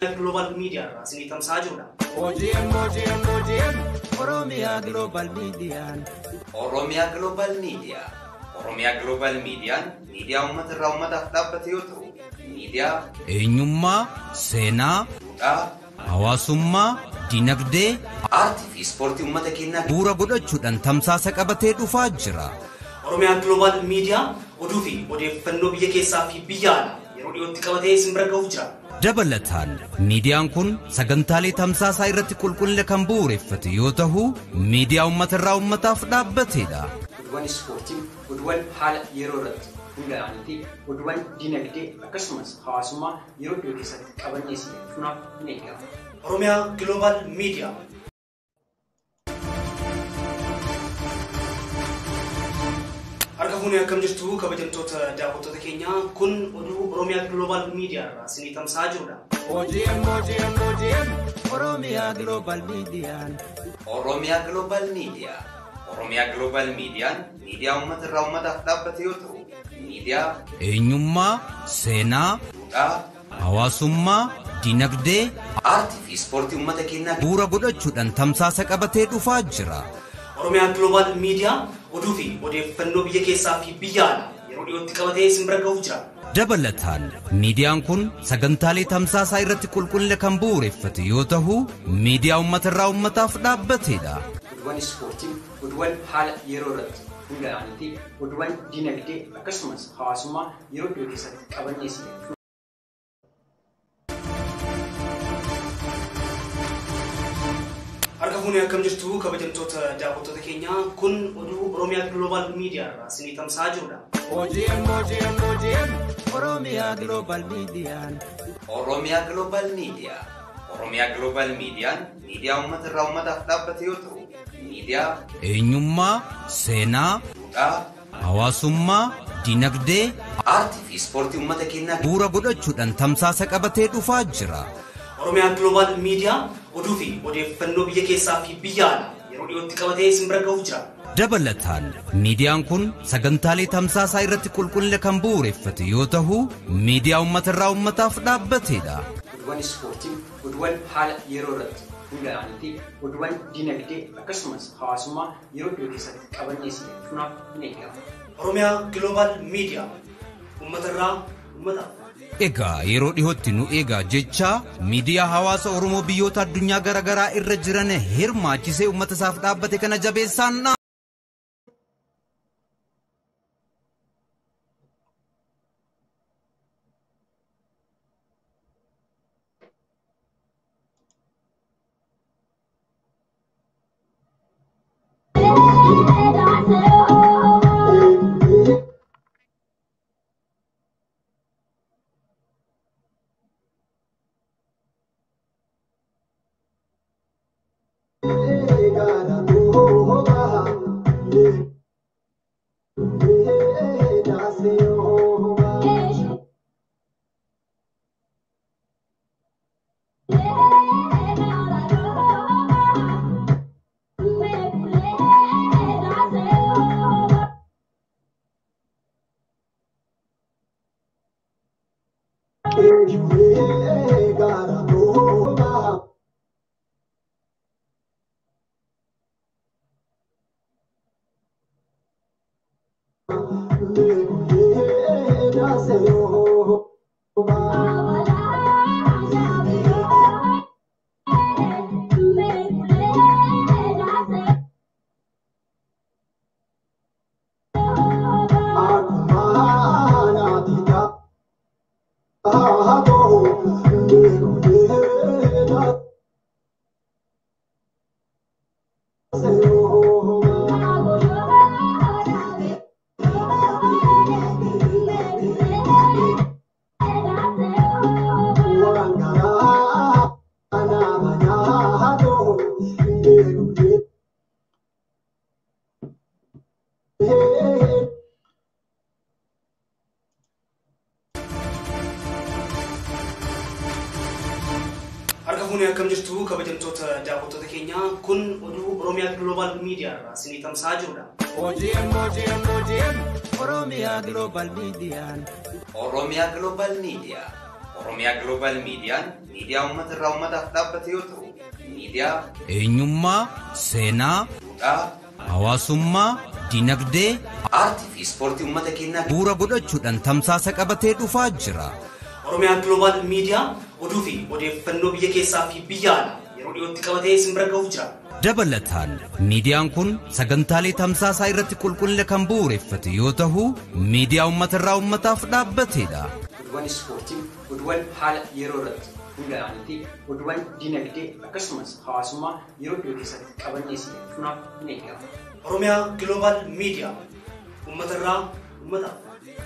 Global Media irraa isinii tamsa'aa jirudha. OGM OGM OGM Oromiyaa Global Miidiyaan. Oromiyaa Global Media. Oromiyaa Global Miidiyaan miidiyaa uummata irraa uummataaf dhaabbate yoo ta'u, miidiyaa eenyummaa, seenaa, duudhaa, hawaasummaa, dinagdee, aartii fi ispoortii uummata keenyaa bu'uura godhachuudhaan tamsaasa qabatee dhufaa jira. Oromiyaa Global Media oduu fi odeeffannoo biyya keessaa fi biyya alaa yeroo dhiyootti qabatee isin bira gahuuf jira. Dabalataan miidiyaan kun sagantaalee tamsaasaa irratti qulqullina kan bu'uureffate yoo ta'u, miidiyaa uummata irraa uummataaf dhaabbatedha. Oduuwwan ispoortii, oduuwwan haala yeroo irratti hundaa'anii fi oduuwwan dinagdee akkasumas hawaasummaa yeroo dhiyoo keessatti qabannee isiniif ni eegama. Oromiyaa Global Media. Harka fuunee akkam jirtu, kabajamtoota daawwattoota keenyaa? Kun oduu Oromiyaa Global Media irraa isinii tamsa'aa jirudha. OGM OGM OGM Oromiyaa Global Miidiyaan. Oromiyaa Global Media. Oromiyaa Global Miidiyaan miidiyaa uummata irraa uummataaf dhaabbate yoo ta'u, miidiyaa eenyummaa, seenaa, duudhaa, hawaasummaa, dinagdee, aartii fi ispoortii uummata keenyaa bu'uura godhachuudhaan tamsaasa qabatee dhufaa jira. Oromiyaa Global Media oduu fi odeeffannoo biyya keessaa fi biyya alaa yeroo dhiyootti qabatee isin bira gahuuf jira. Dabalataan miidiyaan kun sagantaalee tamsaasaa irratti qulqullina kan bu'uureffate yoo ta'u, miidiyaa uummata irraa uummataaf dhaabbatedha. Oduuwwan ispoortii, oduuwwan haala yeroo irratti hundaa'anii fi oduuwwan dinagdee akkasumas hawaasummaa yeroo dhiyoo keessatti qabannee isiniif Harka fuunee akkam jirtu, kabajamtoota daawwattoota keenyaa? Kun oduu Oromiyaa Global Media irraa isinii tamsa'aa jirudha. OGM OGM OGM Oromiyaa Global Miidiyaan. Oromiyaa Global Media. Oromiyaa Global Miidiyaan miidiyaa uummata irraa uummataaf dhaabbate yoo ta'u, miidiyaa eenyummaa, seenaa, duudhaa, hawaasummaa, dinagdee, aartii fi ispoortii uummata keenyaa bu'uura godhachuudhaan tamsaasa qabatee dhufaa jira. Oromiyaa Global Media oduu fi odeeffannoo biyya keessaa fi biyya alaa yeroo dhiyootti qabatee isin bira gahuuf jira. Dabalataan miidiyaan kun sagantaalee tamsaasaa irratti qulqullina kan bu'uureffate yoo ta'u, miidiyaa uummata irraa uummataaf dhaabbatedha. Oduuwwan ispoortii, oduuwwan haala yeroo irratti hundaa'anii fi oduuwwan dinagdee akkasumas hawaasummaa yeroo dhiyoo keessatti qabannee isiniif ni eegama. Oromiyaa Global Media, uummata irraa uummataaf. Egaa yeroo dhiyootti nu eegaa jecha, miidiyaa hawaasa Oromoo biyyoota addunyaa garaagaraa irra jiran hirmaachisee uummata isaaf dhaabbate kana jabeessaan Harka fuunee akkam jirtu, kabajamtoota daawwattoota keenyaa? Kun oduu Oromiyaa Global Media irraa isinii tamsa'aa jirudha. OGM OGM OGM Oromiyaa Global Miidiyaan. Oromiyaa Global Media. Oromiyaa Global Miidiyaan miidiyaa uummata irraa uummataaf dhaabbate yoo ta'u, miidiyaa eenyummaa, seenaa, duudhaa, hawaasummaa, dinagdee, aartii fi ispoortii uummata keenyaa bu'uura godhachuudhaan tamsaasa qabatee dhufaa jira. Oromiyaa Global Miidiyaa oduu fi odeeffannoo biyya keessaa fi biyya alaa yeroo dhiyootti qabatee isin bira gahuuf jira. Dabalataan miidiyaan kun sagantaalee tamsaasaa irratti qulqullina kan bu'uureffate yoo ta'u, miidiyaa uummata irraa uummataaf dhaabbatedha. Oduuwwan ispoortii, oduuwwan haala yeroo irratti hundaa'anii fi oduuwwan dinagdee akkasumas hawaasummaa yeroo dhiyoo keessatti qabannee isiniif hin eegama. Oromiyaa Global Miidiyaa uummata irraa uummataaf.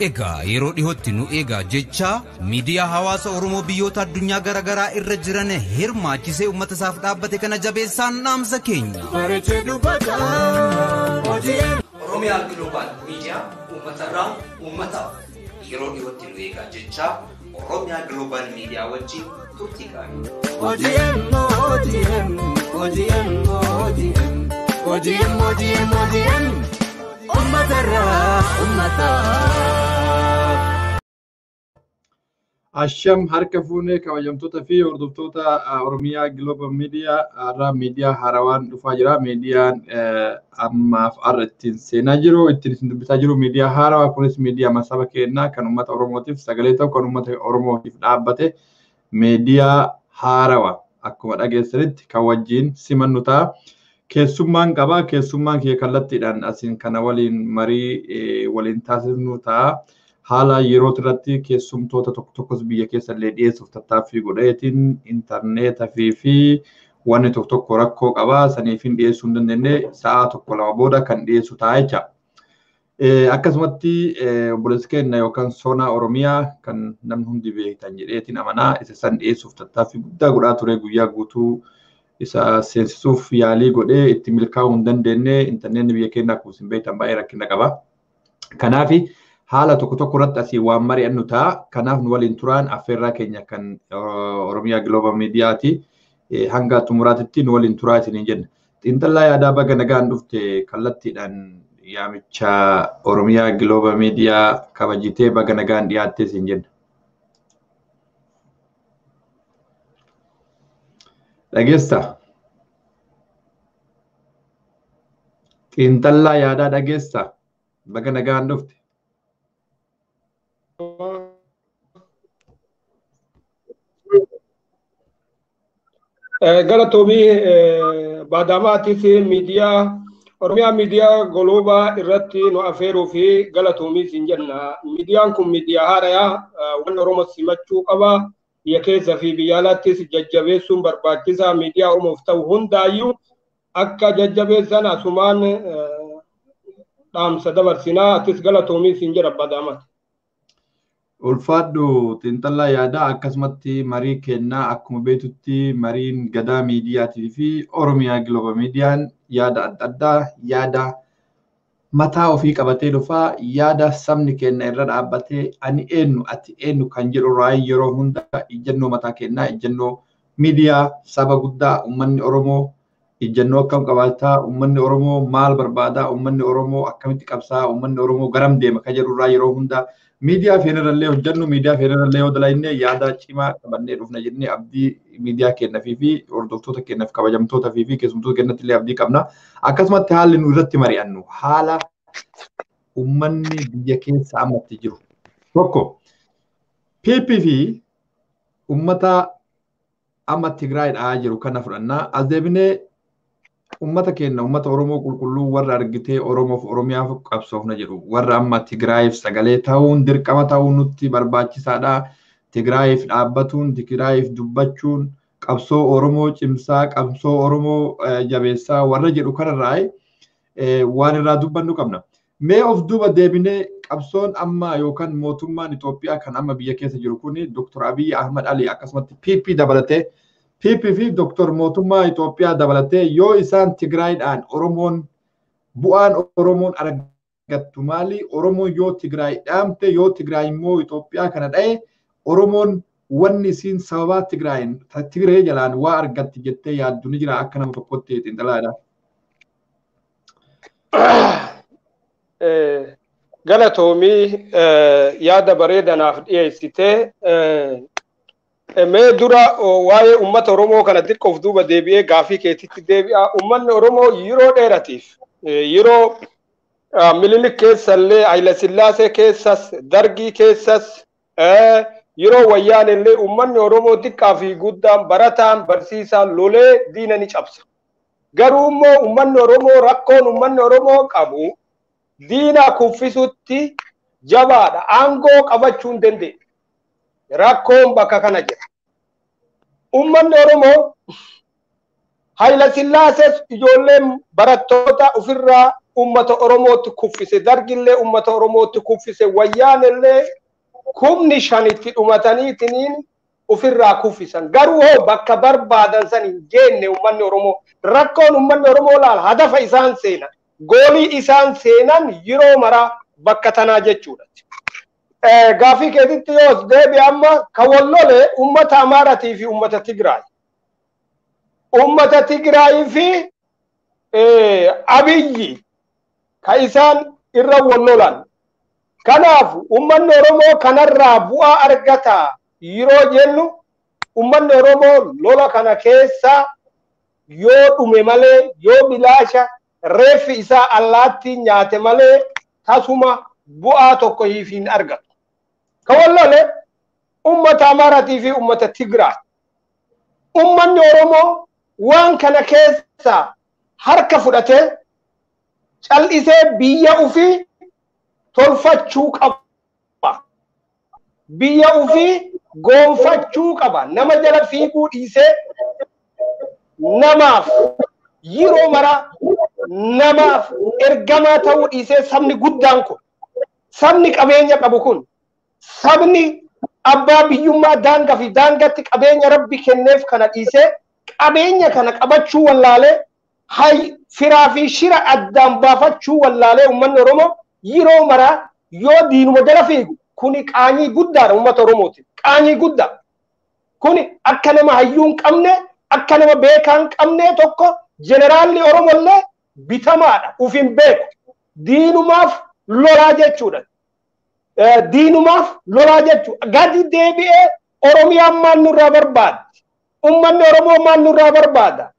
Egaa yeroo dhiyootti nu eegaa jecha miidiyaa hawaasa Oromoo biyyoota addunyaa garaagaraa irra jiran hirmaachisee uummata isaaf dhaabbate kana jabeessaan dhaamsa keenya. Oromiyaa Global Miidiyaa uummata irraa uummataaf. Yeroo dhiyootti nu eegaa jecha Oromiyaa Global Miidiyaa wajjin turtii gaarii. OGM OGM OGM OGM OGM OGM OGM uummatarraa uummataaf. Asham harka fuunee kabajamtoota fi hordoftoota Oromiyaa Global Media irraa miidiyaa haarawaan dhufaa jira. Miidiyaan ammaaf har'a ittiin seenaa jiru, ittiin isin dubbisaa jiru miidiyaa haarawaa kunis miidiyaa masaba keenyaa kan uummata Oromootiif sagalee ta'u kan uummata Oromootiif dhaabbate miidiyaa haarawaa akkuma dhageessanitti kan wajjin simannu ta'a. Keessummaan qaba. Keessummaan kiyya kallattiidhaan asiin kana waliin marii waliin taasifnu ta'a. Haala yeroo irratti keessumtoota tokko tokkos biyya keessa illee dhiyeessuuf tattaaffii godheetiin intarneeta fi wanni tokko tokko rakkoo qaba. Saniifin dhiyeessuu hin dandeenye sa'a tokko lama booda kan dhiyeessu ta'a jecha. Akkasumatti obboleessi keenya yookaan Soonaa Oromiyaa kan namni hundi beektan jedheetiin amanaa isa san dhiyeessuuf tattaaffii guddaa godhaa ture guyyaa guutuu isa seensisuuf yaalii godhee itti milkaa'uu hin dandeenye intarneetni biyya keenya akkuma isin beektan baay'ee rakkina qaba. Kanaaf haala tokko tokko irratti asii waan mari'annu ta'a. Kanaaf nu waliin turaan affeerraa keenya kan Oromiyaa Global Miidiyaati. Hanga xumuraatitti nu waliin turaa isiniin jenna. Xiinxallaa yaadaa baga nagaan dhufte kallattiidhaan yaamicha Oromiyaa Global Miidiyaa kabajitee baga nagaan dhiyaattee isin jenna. Dhageessaa? Xiinxallaa yaadaa dhageessaa? Baga nagaan dhufte. Galatoomii baadamaatis miidiyaa Oromiyaa miidiyaa Global irratti nu afeeruu fi galatoomii siin jenna. Miidiyaan kun miidiyaa haarayaa waan Oromoo simachuu qaba. Biyya keessa fi biyya alaattis jajjabeessuun barbaachisaa miidiyaa Oromoof ta'u hundaayyuu akka jajjabeessan asumaan dhaamsa dabarsinaa atis galatoomii siin jedha baadaamaati. Ulfaadhu xiinxallaa yaadaa akkasumatti marii kennaa akkuma beektutti mariin gadaa miidiyaatii fi Oromiyaa Global Miidiyaan yaada adda addaa yaada mataa ofii qabatee dhufaa yaada sabni keenya irra dhaabbatee ani eenyu ati eenyu kan jedhu raayii yeroo hunda ijjannoo mataa kennaa ijjannoo miidiyaa saba guddaa uummanni Oromoo ijjannoo akkam qabaataa uummanni Oromoo maal barbaadaa uummanni Oromoo akkamitti qabsaa uummanni Oromoo garam deema kan jedhu irraa yeroo hunda miidiyaa feenirrallee hojjennu miidiyaa feenirrallee yoo dalagne yaada cimaa qabannee dhufna jennee abdii miidiyaa keenyaafii fi hordoftoota keenyaaf kabajamtoota fi keessumtoota keenyatti illee abdii qabna. Akkasumatti haalli nu irratti mari'annu haala uummanni biyya keessa ammatti jiru. Tokko PP fi uummata amma Tigraay dha'aa jiru kana fudhannaa as deebinee uummata keenya uummata Oromoo qulqulluu warra argitee Oromoof Oromiyaaf qabsoofna jedhu warra amma Tigraayiif sagalee ta'uun dirqama ta'uun nutti barbaachisaadha. Tigraayiif dhaabbatuun, Tigraayiif dubbachuun, qabsoo Oromoo cimsaa, qabsoo Oromoo jabeessaa warra jedhu kanarraa waan irraa dubbannu qabna. Mee of duuba deebinee qabsoon amma yookaan mootummaan Itoophiyaa kan amma biyya keessa jiru kuni Dr. Abiy Ahmad Ali akkasumatti PP dabalatee PP fi Dr. Mootummaa Itoophiyaa dabalatee yoo isaan Tigraayidhaan Oromoon bu'aan Oromoon argattu maali? Oromoon yoo Tigraay dhaamte yoo Tigraay immoo Itoophiyaa kana dha'e Oromoon wanni isiin sababaa Tigraayin Tigree jalaan waa argatti jettee yaaddu ni jira akka nama tokkotti xiinxalaadha. Galatoomii yaada bareedanaaf dhiyeessitee Mee dura waa'ee uummata Oromoo kana xiqqoof duuba deebi'ee gaafii keetitti deebi'a. Uummanni Oromoo yeroo dheeratiif yeroo Minilik keessallee Hayila Sillaasee keessas Dargii keessas yeroo wayyaanillee uummanni Oromoo xiqqaa fi guddaan barataan barsiisaan lolee diina ni cabsa. Garuu immoo uummanni Oromoo rakkoon uummanni Oromoo qabu diina kuffisutti jabaadha. Aangoo qabachuu hin dandeenye. Rakkoon bakka kana jira. Uummanni Oromoo Hayila Sillaasees ijoolleen barattoota ofirraa uummata Oromootti kuffise. Dargillee uummata Oromootti kuffise. Wayyaanillee 5,000 itti dhumataniitiniin ofirraa kuffisan. Garuu hoo bakka barbaadan san hin geenne uummanni Oromoo. Rakkoon uummanni Oromoo laala hadafa isaan seenan. Goolii isaan seenan yeroo maraa bakka tanaa jechuudha. Gaafii keetitti yoos deebi amma kan wal lole uummata Amaaratii fi uummata Tigraay. Uummata Tigraay fi Abiyyi kan isaan irra wal lolan. Kanaaf uummanni Oromoo kanarraa bu'aa argata yeroo jennu uummanni Oromoo lola kana keessa yoo dhume malee yoo bilaasha reeffi isaa allaattii nyaate malee tasuma bu'aa tokko hin argatu. Kan wal lole uummata Amaaratii fi uummata Tigraay. Uummanni Oromoo waan kana keessa harka fudhatee cal'isee biyya ofii tolfachuu qaba. Biyya ofii goonfachuu qaba. Nama jala fiiguu dhiisee namaaf yeroo mara namaaf ergamaa ta'uu dhiisee sabni guddaan kun sabni qabeenya qabu kun sabni abbaa biyyummaa daangaa fi daangatti qabeenya rabbi kenneef kana dhiisee qabeenya kana qabachuu wallaalee hay firaa fi shira addaan baafachuu wallaalee uummanni Oromoo yeroo mara yoo diinuma jala fiigu kuni qaanyii guddaadha uummata Oromooti. Qaanyii guddaa. Kuni akka nama hayyuu hin qabne akka nama beekaa hin qabne tokko jeneraalli Oromollee bitamaadha uf hin beeku. Diinumaaf lolaa jechuudha. Diinumaaf lolaa jechuudha. Gadi deebi'ee Oromiyaan maal nurraa barbaaddi? Uummanni Oromoo maal nurraa barbaada?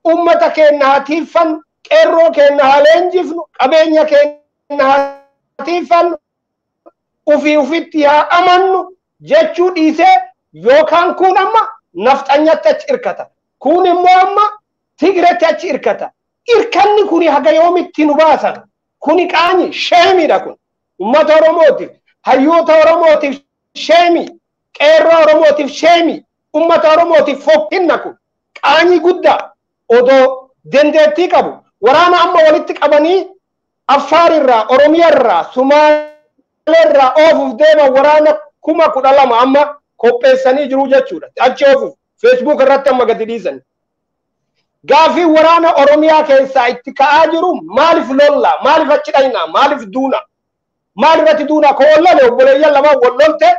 Uummata keenya haa tiiffannu, qeerroo keenya haa leenjifnu, qabeenya keenya haa tiiffannu, ufii ufitti haa amannu jechuu dhiisee yookaan kun amma nafxanyatti achi hirkata. Kun immoo amma Tigreetti achi hirkata. Hirkanni kuni haga yoomitti nu baasan? Kuni qaanyi sheemiidha kun. Uummata Oromootiif, hayyoota Oromootiif sheemi, qeerroo Oromootiif sheemi, uummata Oromootiif fokkinna kun. Qaanyii guddaa odoo dandeettii qabu. Waraana amma walitti qabanii Affaar irraa, Oromiyaa irraa, Sumaalee irraa oofuuf deeman waraana 12,000 amma qopheessanii jiru jechuudha. Achi oofuuf Facebook irratti amma gadi dhiisan. Gaafii waraana Oromiyaa keessaa itti ka'aa jiru maaliif lolla? Maaliif achi dhayna? Maaliif duuna? Maaliif ati duuna? Ka wal lole obboleeyyan lamaan wal lolte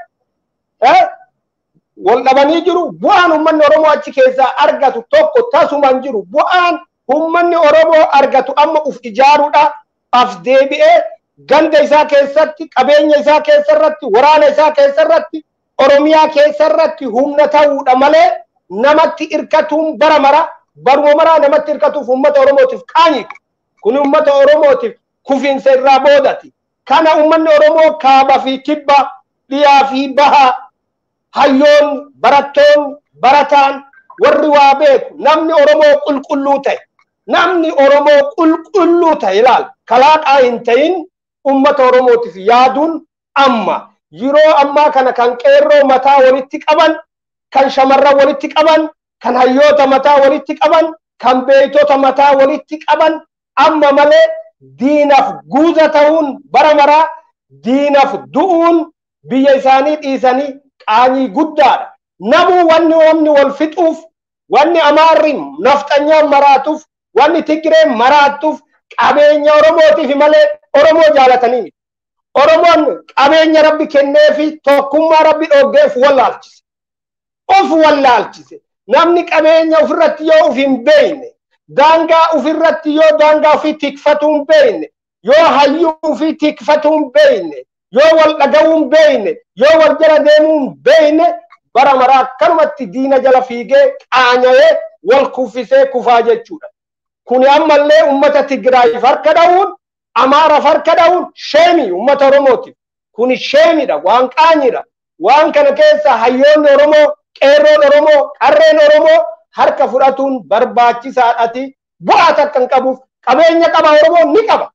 wal dhabanii jiru. Bu'aan uummanni Oromoo achi keessaa argatu tokko tasuma hin jiru. Bu'aan uummanni Oromoo argatu amma uf ijaaruudha. Af deebi'ee ganda isaa keessatti, qabeenya isaa keessarratti, waraana isaa keessarratti, Oromiyaa keessarratti humna ta'uudha malee namatti hirkatuun bara mara baruma maraa namatti hirkatuuf uummata Oromootiif qaanyi. Kun uummata Oromootiif kufiinsa irraa boodati. Kana uummanni Oromoo kaaba fi kibba, dhiyaa fi baha, hayyoon, barattoon, barataan, warri waa beeku namni Oromoo qulqulluu ta'e. Namni Oromoo qulqulluu ta'e ilaal kalaaqaa hin ta'in uummata Oromootiif yaaduun amma yeroo ammaa kana kan qeerroo mataa walitti qaban, kan shamarran walitti qaban, kan hayyoota mataa walitti qaban, kan beeytota mataa walitti qaban amma malee diinaaf guuza ta'uun bara maraa diinaaf du'uun biyya isaanii dhiisanii qaanyii guddaadha. Namuu wanni namni wal fixuuf, wanni Amaarri nafxanyaan maraatuuf, wanni Tigireen maraatuuf qabeenya Oromootiif malee Oromoo jaalatanii miti. Oromoon qabeenya rabbi kenneefi tokkummaa rabbi dhooggeef wallaalchise. Of wallaalchise. Namni qabeenya ofirratti yoo of hin beekne, daangaa ofirratti yoo daangaa ofii tikfatuu hin beekne, yoo hayyuu ofii tikfatuu hin beekne, yoo wal dhaga'uu hin beekne, yoo wal jala deemuu hin beekne, Bara maraa akkanumatti diina jala fiigee qaanya'ee wal kuffisee kufaa jechuudha. Kuni ammallee uummata Tigraayiif harka dha'uun, Amaaraaf harka dha'uun sheemii uummata Oromootiif. Kuni sheemidha, waan qaanyidha. Waan kana keessa hayyoonni Oromoo, qeerroon Oromoo, qarreen Oromoo harka fudhatuun barbaachisaadhati. Bu'aa takka hin qabuuf qabeenya qaba Oromoon ni qaba.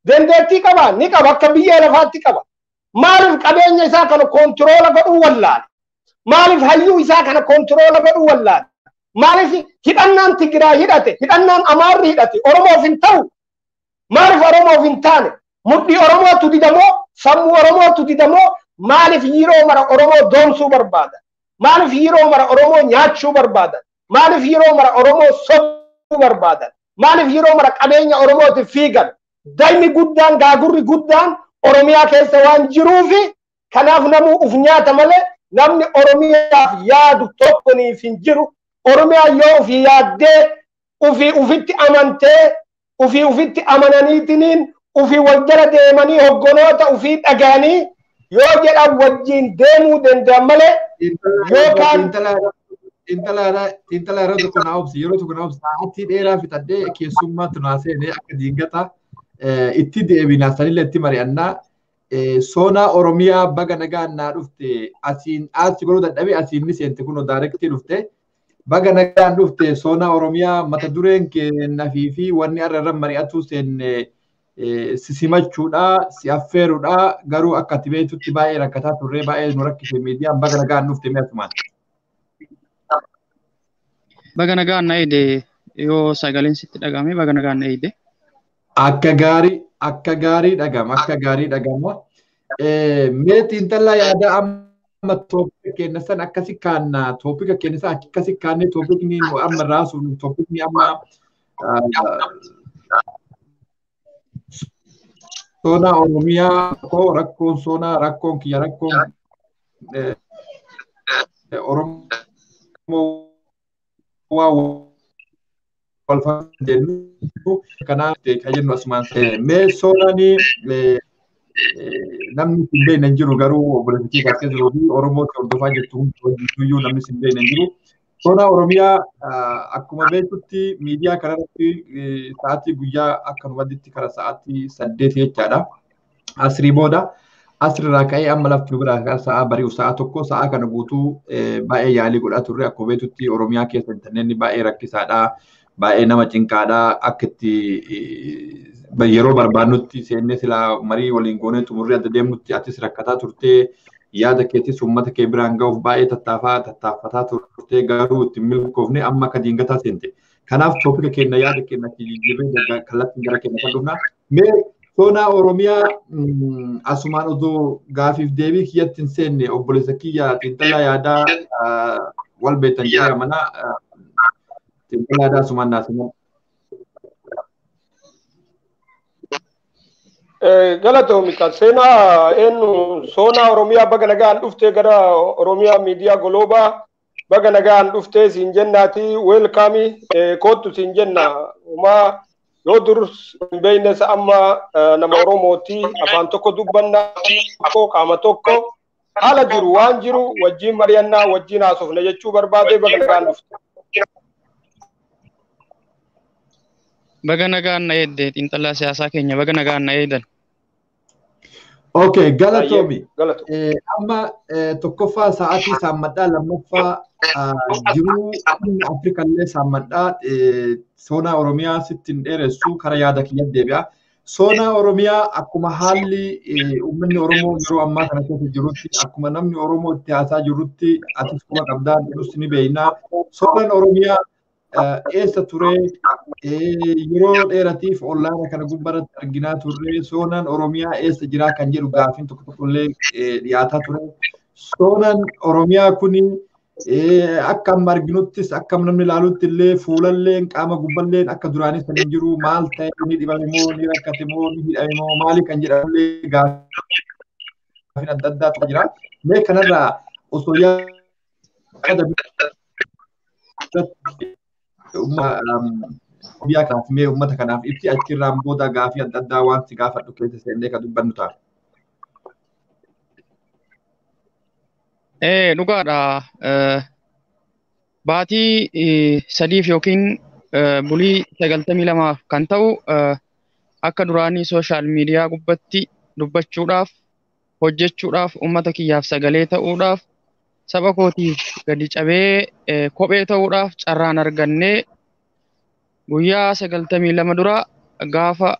Dandeettii qaba ni qaba akka biyya lafaatti qaba. Maaliif qabeenya isaa kana koontiroola godhuu wallaale? Maaliif hayyuu isaa kana koontiroola godhuu wallaale? Maaliif hidhannaan Tigraay hidhate, hidhannaan Amaarri hidhate Oromoof hin ta'u? Maaliif Oromoof hin taane? Mudhii Oromootu didamoo? Sammuu Oromootu didamoo? Maaliif yeroo mara Oromoo doomsuu barbaadan? Maaliif yeroo mara Oromoo nyaachuu barbaadan? Maaliif yeroo mara Oromoo sobuu barbaadan? Maaliif yeroo mara qabeenya Oromootiif fiigan? Daymi guddaan gaagurri guddaan Oromiyaa keessa waan jiruufi kanaaf namuu uf nyaata malee namni Oromiyaaf yaadu tokkoniif hin jiru. Oromiyaa yoo ofii yaaddee ofii ufitti amantee ofii ufitti amananiitiniin ofii wal jala deemanii hoggonoota ofii dhaga'anii yoo jedhan wajjin deemuu danda'an malee yookaan Intala yeroo tokko naa obsi yeroo tokko naa obsi sa'aatii dheeraa fixadhee keessummaatu naa seenee akka diingata itti deebinaa sanillee itti mari'annaa. Soonaa Oromiyaa baga nagaan naa dhufte asiin achi godhuu dadhabee asiin ni seente kunoo daayirektii dhufte. Baga nagaan dhufte Soonaa Oromiyaa mata dureen kennafii fi wanni har'a irra mari'atu seenne sisimachuudha si affeeruudha garuu akka ati beektutti baay'ee rakkataa turre baay'ee nu rakkise miidiyaan baga nagaan dhufte mi'a tumaan. Baga nagaan na eede yoo sagaleen sitti dhagahame baga nagaan na eede. Akka gaarii dhagama akka gaarii dhagama. Mee xiinxalaa yaada amma toopika keenya san akkasi kaanna toopika keenya san akkasi kaannee toopikni nu amma raasuun toopikni amma soonaa Oromiyaa koo rakkoon soonaa rakkoon kiyya rakkoon Oromoo waa wal jennu kanaaf kan jennu asumaan mee soonaanii namni sin beekne hin jiru garuu obboleettii keessa jiruu fi Oromootti hordofaa jirtu hundiyyuu namni sin beekne hin jiru. Soonaa Oromiyaa akkuma beektutti miidiyaa kanarratti sa'aatii guyyaa akka nu waditti kara sa'aatii 8 jechaadha. Asrii booda asirraa ka'ee amma lafti nu biraa kara sa'aa bari'u sa'a 1 sa'a kana guutuu baay'ee yaalii godhaa turre akkuma beektutti Oromiyaa keessa intarneetni baay'ee rakkisaadha. Baay'ee nama cinqaadha akka itti yeroo barbaadnutti seennee silaa marii waliin goonee xumurree adda deemnutti atis rakkataa turtee yaada keetis uummata kee biraan ga'uuf baay'ee tattaaffataa turtee garuu ittiin milkoofne amma akka diingataa seente. Kanaaf toopika keenya yaada keenya jijjiirree kallattiin gara keenya kan dhufna. Mee soonaa Oromiyaa asumaan osoo gaafiif deebii kiyyatti hin seenne obboleessa kiyya xiinxalaa yaadaa wal beektan jedhee amana xiinxalaa yaadaa asumaan naasiman. Galatoomi kan seenaa eenyu soonaa Oromiyaa baga nagaan dhuftee gara Oromiyaa miidiyaa Goloobaa baga nagaan dhuftee siin jennaati weelkaamii koottu siin jenna umaa yoo dur hin beeknes amma nama Oromooti afaan tokko dubbannaa tokko qaama tokko haala jiru waan jiru wajjin mari'annaa wajjin haasofna jechuu barbaade baga nagaan dhufte. Baga nagaan na eedde xiinxalaa siyaasaa keenya baga nagaan na eedan. Okay, galatoomi. Amma tokkoffaa sa'aatii saammadhaa lammaffaa jiruu Afrikallee saammadhaa soonaa Oromiyaa sitti hin dheeressu kara yaada kiyyan deebi'a. Soonaa Oromiyaa akkuma haalli uummanni Oromoo yeroo ammaa kana keessa jirutti akkuma namni Oromoo itti haasaa jirutti atis quba qabdaa nus ni beekna. Soonaan Oromiyaa eessa ture yeroo dheeratiif onlaayina kana gubbaratti arginaa turre soonaan Oromiyaa eessa jiraa kan jedhu gaafiin tokko tokkollee dhiyaataa ture. Soonaan Oromiyaa kuni akka amma arginuttis akka namni ilaalutti illee fuulallee qaama gubballee akka duraanii san hin jiru maal ta'e ni dhibame moo ni rakkate moo ni hidhame moo maali kan jedhamullee gaafiin adda addaatu jira. Mee kanarraa osoo yaada biyya kanaaf mee uummata kanaaf ibsi achirraan booda gaafii adda addaa waan si gaafadhu keessa seennee kan dubbannu ta'a. Dhugaadha. Baatii 3 yookiin bulii 92 kan ta'u akka duraanii sooshaal miidiyaa gubbatti dubbachuudhaaf, hojjechuudhaaf, uummata kiyyaaf sagalee ta'uudhaaf, saba kootiif gadi cabee kophee ta'uudhaaf carraan argannee guyyaa 92 dura gaafa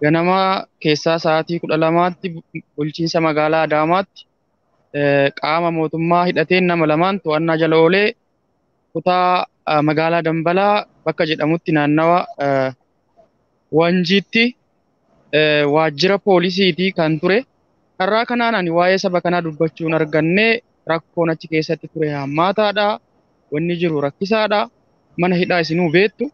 ganamaa keessaa sa'aatii 12tti bulchiinsa magaalaa Adaamaatti qaama mootummaa hidhateen nama lamaan to'annaa jala oolee kutaa magaalaa Dambalaa bakka jedhamutti naannawa Wanjiitti waajjira poolisiitii kan ture. Carraa kanaan ani waa'ee saba kanaa dubbachuun arganne rakkoon achi keessatti ture hammaataadha. Wanni jiru rakkisaadha. Mana hidhaa isinuu beektu.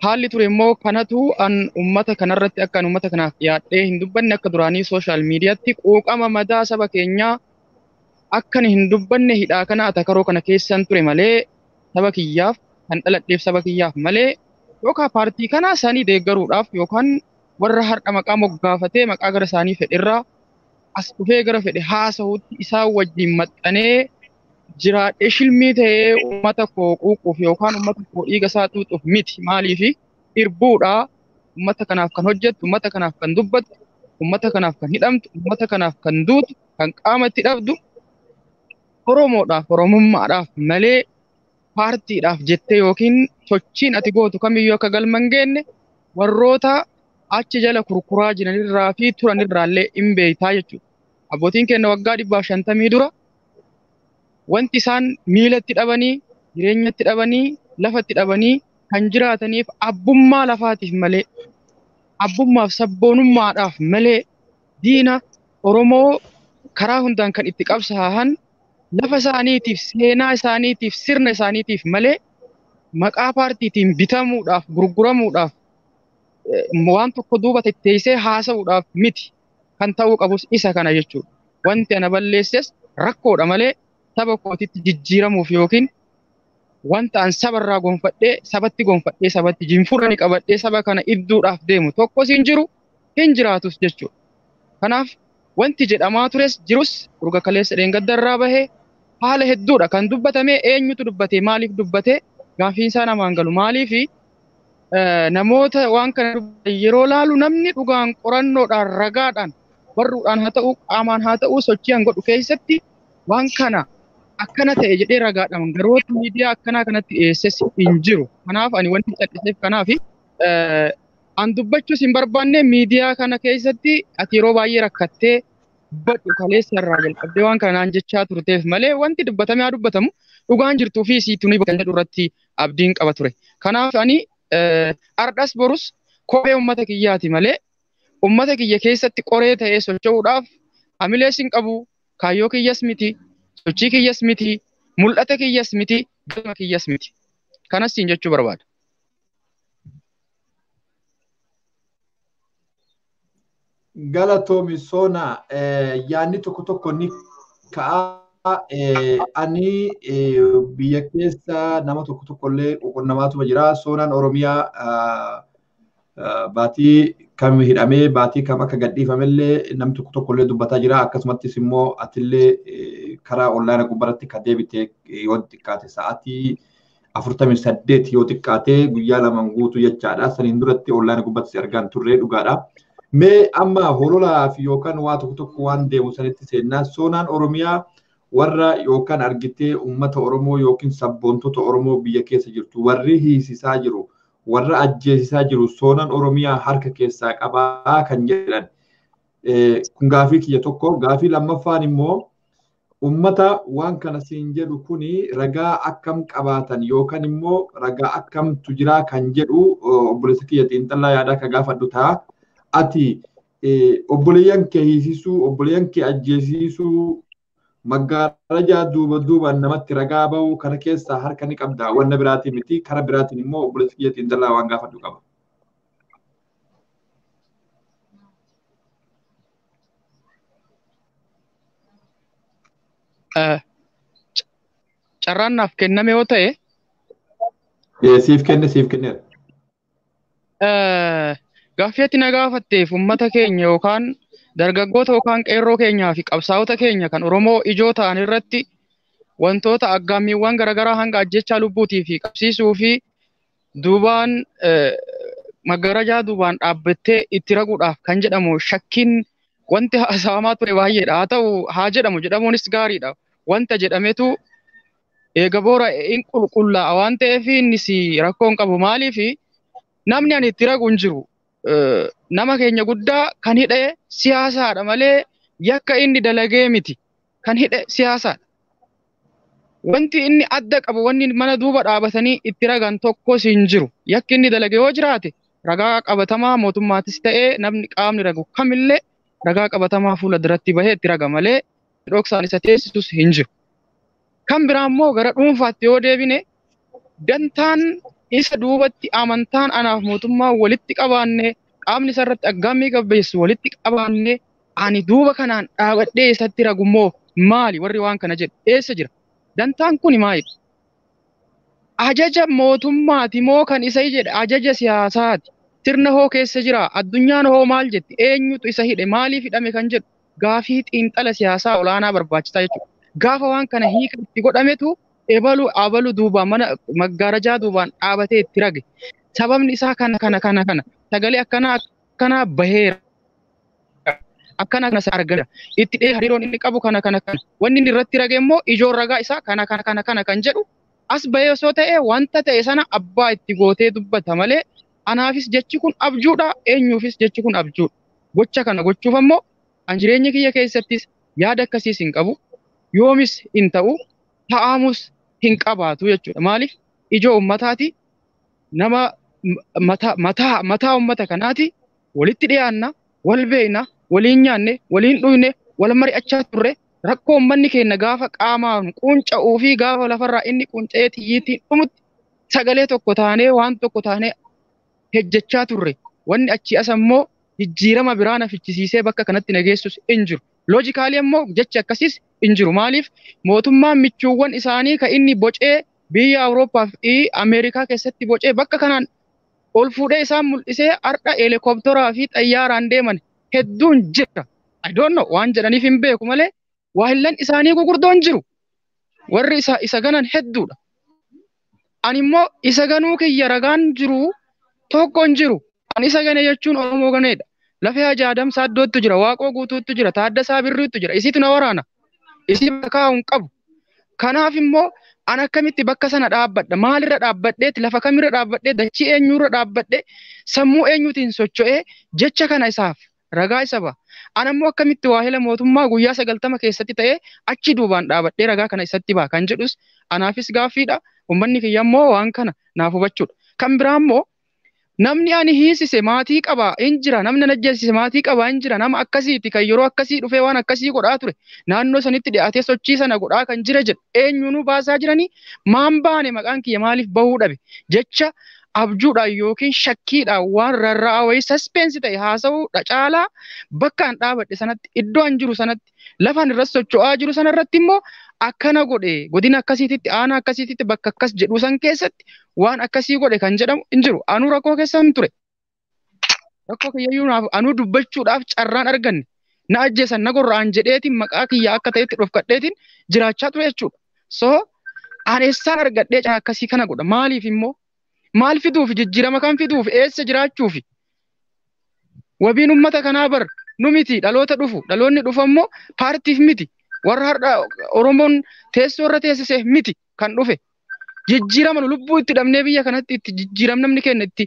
Haalli ture immoo kanatu an uummata kanarratti akka an uummata kanaaf dhiyaadhee hin dubbanne akka duraanii sooshaal miidiyaatti quuqama madaa saba keenyaa akkan hin dubbanne hidhaa kana atakaroo kana keessan ture malee saba kiyyaaf kan dhaladheef saba kiyyaaf malee yookaan paartii kanaa isaanii deeggaruudhaaf yookaan warra har'a maqaa moggaafatee maqaa gara isaanii fedherraa as dhufee gara fedhe haasa'utti isaan wajjin maxxanee jiraadhee shilmii ta'ee uummata koo quuquuf yookaan uummata koo dhiiga isaa xuuxuuf miti. Maaliifi irbuudhaa uummata kanaaf kan hojjettu, uummata kanaaf kan dubbattu, uummata kanaaf kan hidhamtu, uummata kanaaf kan duutu, kan qaama itti dhabdu Oromoodhaaf, Oromummaadhaaf malee paartiidhaaf jettee yookiin sochiin ati gootu kamiyyuu akka galma hin geenye warroota achi jala kurkuraa jiranirraa fi turanirraallee hin beektaa jechuudha. Abbootiin keenya waggaa 150 dura wanti isaan miilatti dhabanii, jireenyatti dhabanii, lafatti dhabanii kan jiraataniif abbummaa lafaatiif malee, abbummaaf sabboonummaadhaaf malee diina Oromoo karaa hundaan kan itti qabsaa'an lafa isaaniitiif, seenaa isaaniitiif, sirna isaaniitiif malee maqaa paartiitiin bitamuudhaaf, gurguramuudhaaf, waan tokko duuba teessee haasa'uudhaaf miti kan ta'uu qabus isa kana jechuudha. Wanti ana balleesses rakkoodha malee saba kootitti jijjiiramuuf yookiin wanta an sabarraa gonfadhee sabatti gonfadhee sabatti jinfurra ni qabadhee saba kana idduudhaaf deemu tokkos hin jiru hin jiraatus jechuudha. Kanaaf wanti jedhamaa tures jirus urga kaleessa dheengaddarraa bahee haala hedduudha kan dubbatame eenyutu dubbate maaliif dubbate gaaffiin isaa namaan galu maaliifi namoota waan kana dubbatan yeroo laalu namni dhugaan qorannoodhaan ragaadhaan barruudhaan haa ta'u qaamaan haa ta'u sochii an godhu keessatti waan kana akkana ta'e jedhee ragaadhaan garoota miidiyaa akkanaa kanatti dhiyeesses hin jiru. Kanaaf ani wanti calliseef kanaaf an dubbachuus hin barbaanne miidiyaa kana keessatti ati yeroo baay'ee rakkattee dubbadhu kaleessa irraa jalqabdee waan kanaan jechaa turteef malee wanti dubbatamee haa dubbatamu dhugaan jirtuu fi siitu ni kan jedhu irratti abdiin qaba ture. Kanaaf ani ardhas borus kophee uummata kiyyaati malee uummata kiyya keessatti qoree ta'ee socho'uudhaaf hamilees hin qabu, kaayyoo kiyyas miti, sochii kiyyas miti, mul'ata kiyyas miti, galma kiyyas miti. Kanas siin jechuu barbaada. Galatoomi Soona, yaadni tokko tokko ni ka'a. Ani biyya keessa nama tokko tokko illee quunnamaatuma jira. Soonaan Oromiyaa baatii kam hidhamee baatii kam akka gadhiifamellee namni tokko tokko illee dubbataa jira. Akkasumattis immoo atillee karaa onlaayina gubbaratti kan deebite yoo xiqqaate sa'aatii 48 yoo xiqqaate guyyaa lamaan guutuu jechaadha. Saniin duratti onlaayina gubbaatti argaan turre dhugaadha. Mee amma hololaa fi yookaan waa tokko tokko waan deemu sanitti seennaa. Soonaan Oromiyaa warra yookaan argitee uummata Oromoo yookiin sabboontota Oromoo biyya keessa jirtu warri hiisisaa jiru warra ajjeesisaa jiru soonaan Oromiyaa harka keessaa qabaa kan jedhan. Kun gaafii kiyya tokko. Gaafii lammaffaan immoo uummata waan kana siin jedhu kuni ragaa akkam qabaatan yookaan immoo ragaa akkamtu jira kan jedhu obboleessa kiyya xiinxallaa yaadaa ka gaafadhu ta'a. Ati obboleeyyan kee hiisisuu, obboleeyyan kee ajjeesisuu, maggaarajaa duuba duubaan namatti ragaa bahu kana keessaa harka ni qabda. Wanna biraatiin miti kara biraatiin immoo obboleessa kiyya xiinxallaa waan gaafadhu qaba. Carraan naaf kenname yoo ta'e. Siif kenne siif kenneera. Gaaffii ati na gaafatteef uummata keenya yookaan Dargaggoota yookaan qeerroo keenyaa fi qabsaa'ota keenya kan Oromoo ijoo ta'an irratti wantoota aggaammiiwwan garaagaraa hanga ajjechaa lubbuutii fi qabsiisuu fi duubaan maggarajaa duubaan dhaabbattee itti raguudhaaf kan jedhamu shakkiin wanti haasawamaa ture baay'eedha. Haa ta'u haa jedhamu jedhamuunis gaariidha. Wanta jedhametu eega boora in qulqullaa'a waan ta'eef innis rakkoo hin qabu. Maaliif namni ani itti ragu hin jiru. Nama keenya guddaa kan hidhe siyaasaadha malee yakka inni dalagee miti. Kan hidhe siyaasaadha. Wanti inni adda qabu wanni mana duuba dhaabatanii itti ragan tokkos hin jiru. Yakki inni dalage yoo jiraate ragaa qabatamaa mootummaatis ta'ee namni qaamni ragu kamillee ragaa qabatamaa fuula duratti bahee itti raga malee dhoksaan isa teessisus hin jiru. Kan biraa immoo gara dhuunfaatti yoo deebine dantaan isa duubatti amantaan anaaf mootummaa walitti qabaanne qaamni isa irratti aggaammii qabbeessu walitti qabaanne ani duuba kanaan dhaabadhee isatti ragummoo maali warri waan kana jedhu eessa jira? Dantaan kun maalidha? Ajaja mootummaati moo kan isa jedhe ajaja siyaasaati. Sirna hoo keessa jira addunyaan hoo maal jetti eenyutu isa hidhe maaliif hidhame kan jedhu gaafii xiinxala siyaasaa olaanaa barbaachisaa jechuudha. Gaafa waan kana hiika itti godhametu ebalu abalu duubaan mana maggaarajaa duubaan dhaabatee itti rage. Sababni isaa kana kana kana kana sagalee akkanaa akkanaa baheera. Akkana kana argama. Itti dhee hariiroon inni qabu kana kana kana. Wanni inni irratti rage immoo ijoon ragaa isaa kana kana kana kana kan jedhu as bahee osoo ta'e wanta ta'e sana abbaa itti gootee dubbata malee anaafis jechi kun abjuudha eenyuufis jechi kun abjuudha. Gocha kana gochuuf ammoo an jireenya kiyya keessattis yaada akkasiis hin qabu. Yoomis hin ta'u ta'amus hin qabaatu jechuudha. Maaliif ijoo ummataati nama mataa mataa ummata kanaati walitti dhiyaanna wal beekna waliin nyaanne waliin dhuyne wal mari'achaa turre rakkoo uummanni keenya gaafa qaamaan qunca'uu fi gaafa lafarraa inni qunca'ee xiyyiitiin dhumutti sagalee tokko taanee waan tokko taanee hejjechaa turre. Wanni achi as ammoo jijjiirama biraa na fichisiisee bakka kanatti na geessus hin jiru. Loojikaalii ammoo jechi akkasiis hin jiru. Maaliif mootummaan michuuwwan isaanii kan inni bocee biyya Awurooppaa fi Ameerikaa keessatti bocee bakka kanaan ol fuudhee isaan mul'isee har'a heelikoopteraa fi xayyaaraan deeman hedduun jira. I don't know waan jedhaniif hin beeku malee waahillan isaanii gurguddoon jiru. Warri isa ganan hedduudha. Ani immoo isa ganuu kiyya ragaan jiru tokko hin jiru. Ani isa gane jechuun Oromoo ganeedha. Lafee Hajji Adamsaa Addootu jira, Waaqoo Guutuutu jira, Taaddasaa Birriitu jira. Isiitu na waraana. Isii bakka kaa'u hin qabu. Kanaaf immoo an akkamitti bakka sana dhaabbadha? Maalirra dhaabbadheeti? Lafa kamirra dhaabbadhee? Dachii eenyurra dhaabbadhee? Sammuu eenyuutiin socho'ee jecha kana isaaf ragaa isa ba'a. An ammoo akkamitti waahila mootummaa guyyaa 90 keessatti ta'ee achi duubaan dhaabadhee ragaa kana isatti ba'a kan jedhus anaafis gaaffiidha. Uummanni kiyya immoo waan kana naaf hubachuudha. Kan biraa immoo namni ani hiisise maatii qaba hin jira, namni na ajjeesise maatii qaba hin jira, nama akkasiiti kan yeroo akkasii dhufee waan akkasii godhaa ture naannoo sanitti dhiyaatee sochii sana godhaa kan jira jedhu eenyuunuu baasaa jiranii maan baane maqaan kiyya maaliif bahuu dhabe jecha abjuudhaan yookiin shakkiidhaan waan rarra'aa wayii saspeensi ta'e haasa'uudha caalaa bakka an dhaabadhe sanatti iddoo an jiru sanatti lafa an irratti socho'aa jiru sanarratti immoo akkana godhe godina akkasiititti aanaa akkasiititti bakka akkas jedhu san keessatti waan akkasii godhe kan jedhamu hin jiru. Anuu rakkoo keessa hin ture. Rakkoo kiyyayyuu naaf anuu dubbachuudhaaf carraan arganne na ajjeesan na gorra'an jedheetiin maqaa kiyya akka ta'etti dhofkadheetiin jiraachaa ture jechuudha. So an eessaan argadhee carraa akkasii kana godha maaliif immoo maal fiduuf jijjiirama kan fiduuf eessa jiraachuufi wabiin uummata kanaa bar nu miti dhaloota dhufu dhaloonni dhufu ammoo paartiif miti warra har'a Oromoon teessoo irra teessiseef miti kan dhufe jijjiirama nu lubbuu itti dhabnee biyya kanatti itti jijjiiramni kenna itti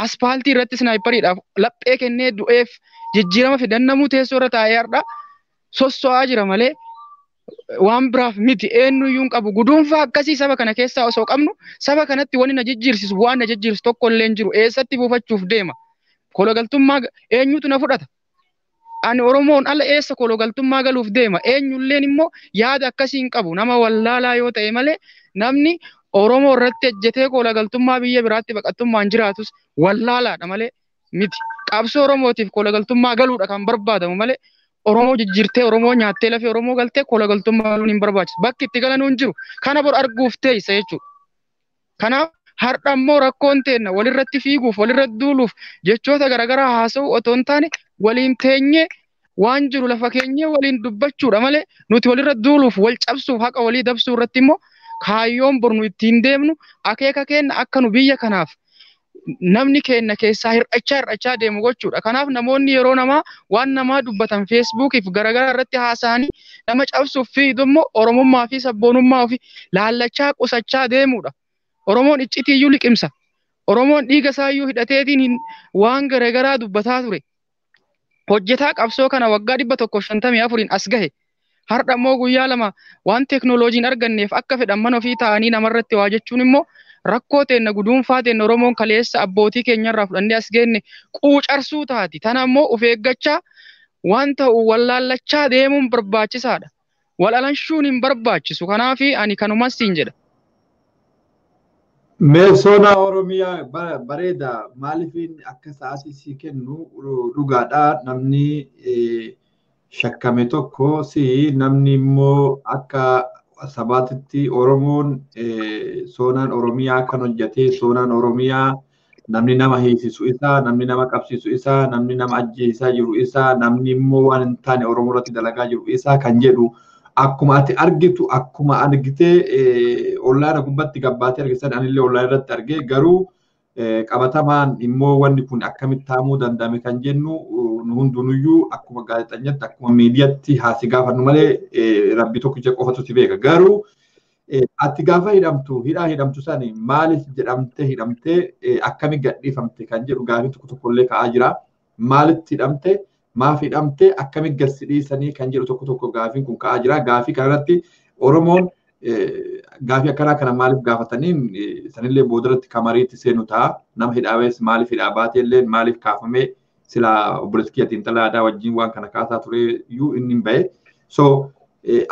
aspaaltii irratti snaayipariidhaaf laphee kennee du'eef jijjiirama fidannamuu teessoo irra taa'ee har'a sosso'aa jira malee waan biraaf miti eenyuyyuu hin qabu. Guduunfaa akkasii saba kana keessaa osoo qabnu saba kanatti wanni na jijjiirsisu waan na jijjiirsisu tokko illee hin jiru. Eessatti buufachuuf deema? Kologaltummaa eenyutu na fudhata? Ani Oromoon ala eessa kologaltummaa galuuf deema? Eenyulleen immoo yaada akkasii hin qabu. Nama wallaalaa yoo ta'e malee namni Oromoo irratti ejjetee kologaltummaa biyya biraatti baqattummaan jiraatus wallaalaadha malee miti. Qabsoo Oromootiif kologaltummaa galuudha kan barbaadamu malee Oromoo jijjiirtee Oromoo nyaattee lafee Oromoo galtee kologaltummaa galuun hin barbaachisu. Bakki itti galanuu hin jiru. Kana bor arguuf teessa jechuudha. Kanaaf har'a immoo rakkoon teenna walirratti fiiguuf walirratti duuluuf jechoota garaagaraa haasa'uu otoo hin taane waliin teenyee Waan jiru lafa keenya waliin dubbachuudha malee nuti walirra duuluuf wal cabsuuf haqa walii dabsuu irratti immoo kaayyoon bornu ittiin deemnu akeeka keenya akka nu biyya kanaaf namni keenya keessaa hir'achaa hir'achaa deemu gochuudha. Kanaaf namoonni yeroo namaa waan namaa dubbatan feesbuukiif garaagaraa irratti haasa'anii nama cabsuuf fiidu immoo Oromummaa fi sabboonummaa ofii laallachaa qusachaa deemuudha. Oromoon iccitiiyyuu liqimsa. Oromoon dhiiga isaayyuu hidhateetiin waan garaagaraa dubbataa ture. Hojjetaa qabsoo kana waggaa 154 as gahe. Har'a immoo guyyaa lama waan teeknooloojiin arganneef akka fedhan mana ofii taa'anii namarratti waa jechuun immoo rakkoo teenna guduunfaa teenna Oromoon kaleessa abbootii keenyarraa fudhannee as geenne quucarsuu taati. Tana immoo of eeggachaa waan ta'u wallaallachaa deemuun barbaachisaadha. Wal alanshuun hin barbaachisu. Kanaaf ani kanumas siin jedha. Meessoonaa Oromiyaa bareeda maaliif akka sa'aatii sii kennu dhugaadha namni shakkame tokko si namni immoo akka sabaatitti Oromoon soonaan Oromiyaa kan hojjate soonaan Oromiyaa namni nama hiisisu isaa namni nama qabsiisu isaa namni nama ajjeesaa jiru isaa namni immoo waan hin taane Oromoo irratti dalagaa jiru isaa kan jedhu akkuma ati argitu akkuma argitee ollaana gubbatti gabbaatee argitan anillee ollaan irratti argee garuu qabatamaan immoo wanni kun akkamitti taamuu danda'ame kan jennu nu hundinuyyuu akkuma gaazexeessaatti akkuma miidiyaatti haasi gaafannu malee rabbi tokkicha qofatu si beeka. Garuu ati gaafa hidhamtu hidhaa hidhamtu sani maaliif jedhamtee hidhamtee akkami gadhiifamte kan jedhu gaafii tokko tokkollee ka'aa jira. Maalitti hidhamte maaf hidhamte akkami gadi dhiisanii kan jedhu tokko tokko gaafiin kun ka'aa jira. Gaafii kanarratti Oromoon gaafii akkanaa kana maaliif gaafataniin sanillee boodarratti kamariitti seenu ta'a. Nama hidhaabees maaliif hidhaa baateellee maaliif kaafamee sila obboleessi kiyya xiinxalaa aadaa wajjin waan kana kaasaa ture iyyuu inni hin bahe. So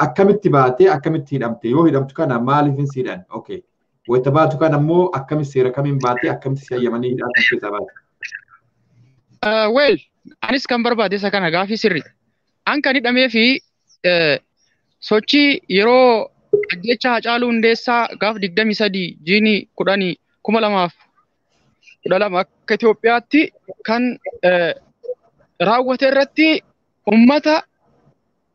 akkamitti baatee akkamitti hidhamte yoo hidhamtu kana maaliif hin siidhan? Okay. Wayita baatu kana immoo akkamitti seera kamiin baatee akkamitti si hayyamanii hidhaa kan keessaa baate? Well, anis kan barbaade isa kana gaafii sirri. An kan hidhamee fi sochii yeroo ajjecha Haacaaluu Hundeessaa gaaf 23 jiini 10 2012 akka Itoophiyaatti kan raawwate irratti uummata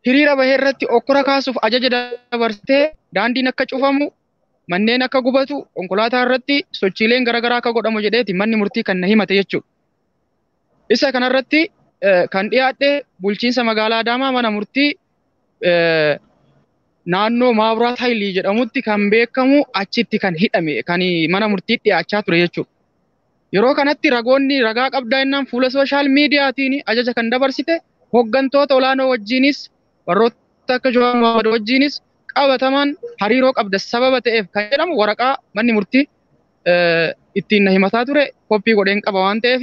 hiriira bahee irratti okkora kaasuuf ajaja dabarsitee daandiin akka cufamu manneen akka gubatu konkolaataa irratti sochiileen garaagaraa akka godhamu jedheeti manni murtii kan na himate jechuudha. Isa kanarratti kan dhiyaadhe bulchiinsa magaalaa Adaamaa mana murtii naannoo Maaburaat Haayilii jedhamutti kan beekamu achitti kan hidhame kan mana murtii dhiyaachaa ture jechuudha. Yeroo kanatti ragoonni ragaa qabdaa jennaan fuula sooshaal miidiyaatiin ajaja kan dabarsite hooggantoota olaanoo wajjinis warroota akka Jawaar Mohaammed wajjinis qabatamaan hariiroo qabda sababa ta'eef kan jedhamu waraqaa manni murtii ittiin na himataa ture koppii godheen qaba waan ta'eef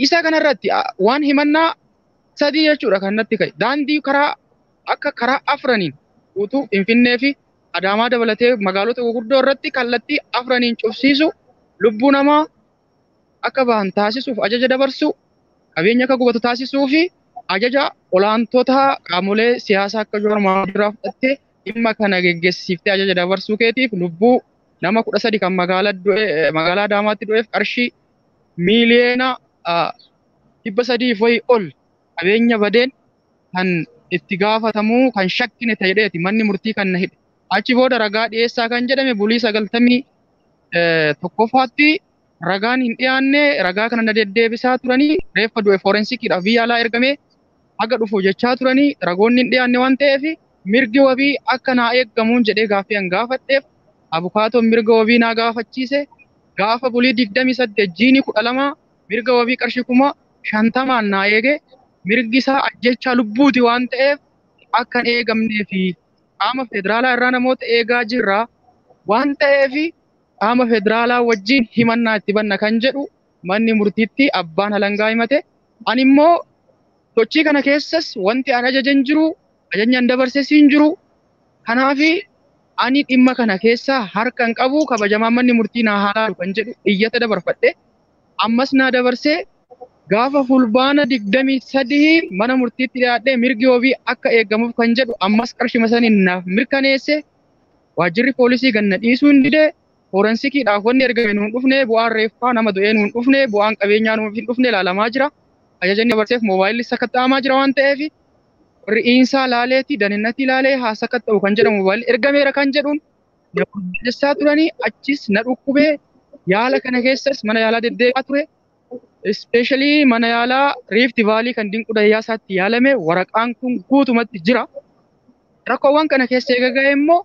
isa kanarratti waan himannaa sadii jechuudha kan natti ka'e daandii karaa akka karaa afraniin guutuu Finfinnee fi Adaamaa dabalatee magaalota gurguddoo irratti kallattii afraniin cufsiisu lubbuu namaa akka bahan taasisuuf ajaja dabarsu qabeenya akka gubatu taasisuu fi ajaja olaantota qaamolee siyaasaa akka Jawaar Mohaammed irraa fudhattee dhimma kana geggeessiftee ajaja dabarsuu keetiif lubbuu nama 13 kan magaalaa Adaamaatti du'eef qarshii miiliyoona 300 wayii ol qabeenya badeen kan itti gaafatamuu kan shakkine ta'edheeti manni murtii kan na hidhe. Achi booda ragaa dhiyeessaa kan jedhame bulii 91ffaatti ragaan hin dhiyaanne ragaa kana na deddeebisaa turanii reeffa du'e foorensikiidhaaf biyya alaa ergamee haga dhufu jechaa turanii ragoonni hin dhiyaanne waan ta'eef mirgi wabii akka naa eeggamuun jedhee gaaffii an gaafadheef abukaatoon mirga wabii naa gaafachiise gaafa bulii 28 jiini 12 mirga wabii qarshii 50,000 naa eege mirgi isaa ajjechaa lubbuuti waan ta'eef akka hin eegamnee fi qaama federaalaa irraa namoota eegaa jirra waan ta'eef qaama federaalaa wajjin himannaa itti banna kan jedhu manni murtiitti abbaan alangaa himate. Ani immoo sochii kana keessas wanti an ajajan jiru ajajni an dabarses hin jiru. Kanaaf ani dhimma kana keessa harka hin qabu kabajamaan manni murtii naa haalaalu kan jedhu iyyata dabarfadhe ammas naa dabarsee gaafa fulbaana 23 mana murtiitti dhiyaadhee mirgi wabii akka eegamuuf kan jedhu ammas qarshima saniin naaf mirkaneesse waajjirri poolisii ganna dhiisuu hin dide foorensikiidhaaf wanni ergame nuun dhufne bu'aan reeffaa nama du'ee nuun dhufne bu'aan qabeenyaa nuuf hin dhufne ilaalamaa jira. Ajaja inni dabarseef moobaayilli sakatta'amaa jira waan ta'eef warri iinsaa laaleeti daninnatii laalee haa sakatta'u kan jedhamu moobaayilli ergameera kan jedhuun na turanii achis na dhukkubee yaala kana keessas mana yaalaa deddeebi'aa ture. Ispeeshaalii mana yaalaa Riifti Vaalii kan Dinquu Dayyaasaatti yaalame waraqaan kun guutumatti jira. Rakkoowwan kana keessa eega ga'e immoo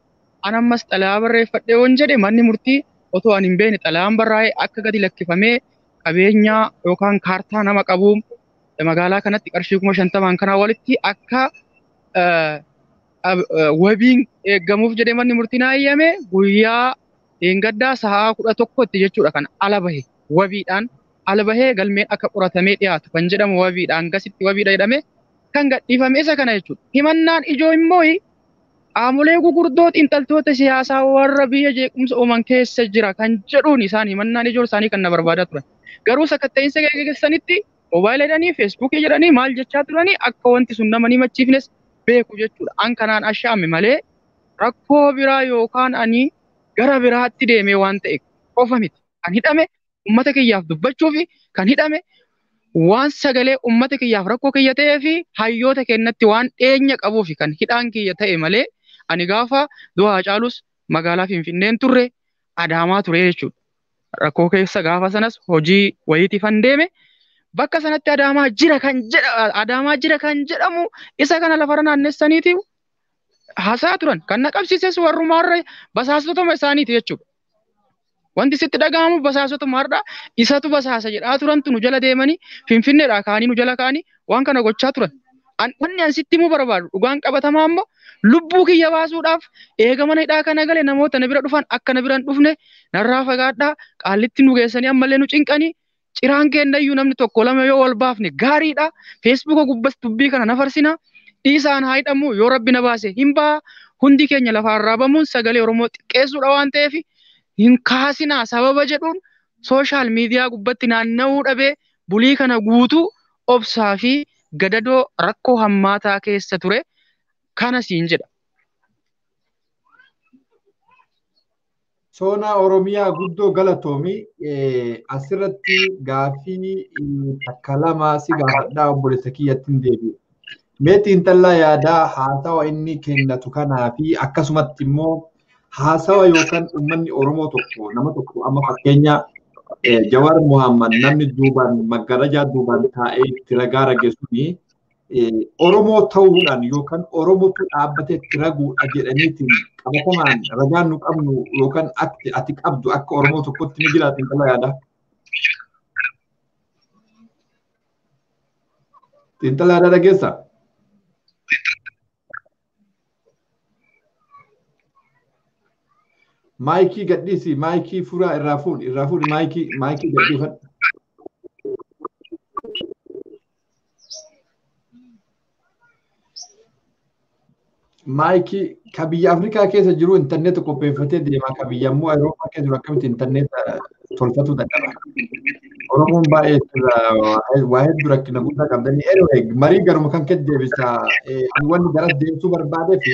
an ammas xalayaa barreeffadhe yoon jedhe manni murtii otoo ani hin beekne xalayaan barraa'ee akka gadi lakkifamee qabeenya yookaan kaartaa nama qabu magaalaa kanatti qarshii 50,000 kanaa walitti akka wabiin eeggamuuf jedhee manni murtii naa eeyyame guyyaa dheengaddaa sa'aa 11tti jechuudha kan ala bahe wabiidhaan ala bahee galmeen akka qoratamee dhiyaatu kan jedhamu wabiidhaan gasitti wabiidha jedhame kan gadhiifame isa kana jechuudha. Himannaan ijoo immoo qaamolee gurguddoo xiinxaltoota siyaasaa warra biyya jeequmsa uuman keessa jira kan jedhuun isaan himannaan ijoo isaanii kan na barbaadaa turan. Garuu sakatta'insa geggeessanitti moobaayila jedhanii feesbuukii jedhanii maal jechaa turanii akka wanti sun nama ni machiifnes beeku jechuudha. An kanaan ashaame malee rakkoo biraa yookaan ani gara biraatti deemee waan ta'e qofa miti. Kan hidhame uummata kiyyaaf dubbachuu fi kan hidhame waan sagalee uummata kiyyaaf rakkoo kiyya ta'ee fi hayyoota kennatti waan dhiyeenya qabuu fi kan hidhaan kiyya ta'e malee ani gaafa du'a Haacaalus magaalaa Finfinneen turre Adaamaa ture jechuudha. Rakkoo keessa gaafa sanas hojii wayiitiifan deeme bakka sanatti Adaamaa jira kan jedhamu isa kana lafarra naannessaniiti haasaa turan. Kan na qabsiises warrumaarra basaastotuma isaaniiti jechuudha. Wanti sitti dhaga'amu basaastotuma isatu basaasa jedhaa turantu nu jala deemanii Finfinneedhaa kaanii nu jala kaanii waan kana gochaa turan. Wanni an sitti himuu barbaadu dhugaan qabatamaa immoo lubbuu kiyya baasuudhaaf eega mana hidhaa kana gale namoota na bira dhufan akka na bira hin dhufne narraa fagaadhaa qaallitti nu geessanii ammallee nu cinqanii ciraan kennayyuu namni tokko lama yoo wal baafne gaariidha. Feesbuuka gubbas dubbii kana nafarsina dhiisaan haa hidhamu yoo rabbi na baase hin ba'a hundi keenya lafaan raabamuun sagalee Oromoo xiqqeessuudha waan ta'eef hin kaasinaa sababa jedhuun sooshaal miidiyaa gubbatti naanna'uu dhabee bulii kana guutuu obsaa fi gadadoo rakkoo hammaataa keessa ture kana siin jedha. Soonaa Oromiyaa guddoo galatoomi asirratti gaaffii takka lama si gaafadhaa obboleessa kiyyatti hin deebi'u. Mee xiinxallaa yaadaa haasawa inni kennatu kanaa fi akkasumatti immoo haasawa yookaan uummanni Oromoo tokko nama tokko amma fakkeenya Jawaar Mohammad namni duubaan maggarajaa duubaan taa'ee itti ragaa rage suni Oromoo ta'uudhaan yookaan Oromootu dhaabbatee itti raguudha jedhaniitiin qabatamaan ragaan nu qabnu yookaan ati qabdu akka Oromoo tokkotti ni jira xiinxalaa yaadaa. Xiinxalaa yaadaa dhageessaa? Maayikii gadhiisi, maayikii furaa irraa fuudhi, maayikii gadhiifadhu. Maayikii ka biyya Afrikaa keessa jiru intarneeta qopheeffatee deema, ka biyya immoo Awurooppaa keessa jiru akkamitti intarneeta tolfatuu dadhaba. Oromoon baay'ee waa hedduu rakkina guddaa qabdanii. Anyway, marii garuma kan kee deebisa. Ani wanni garas deemsuu barbaadee fi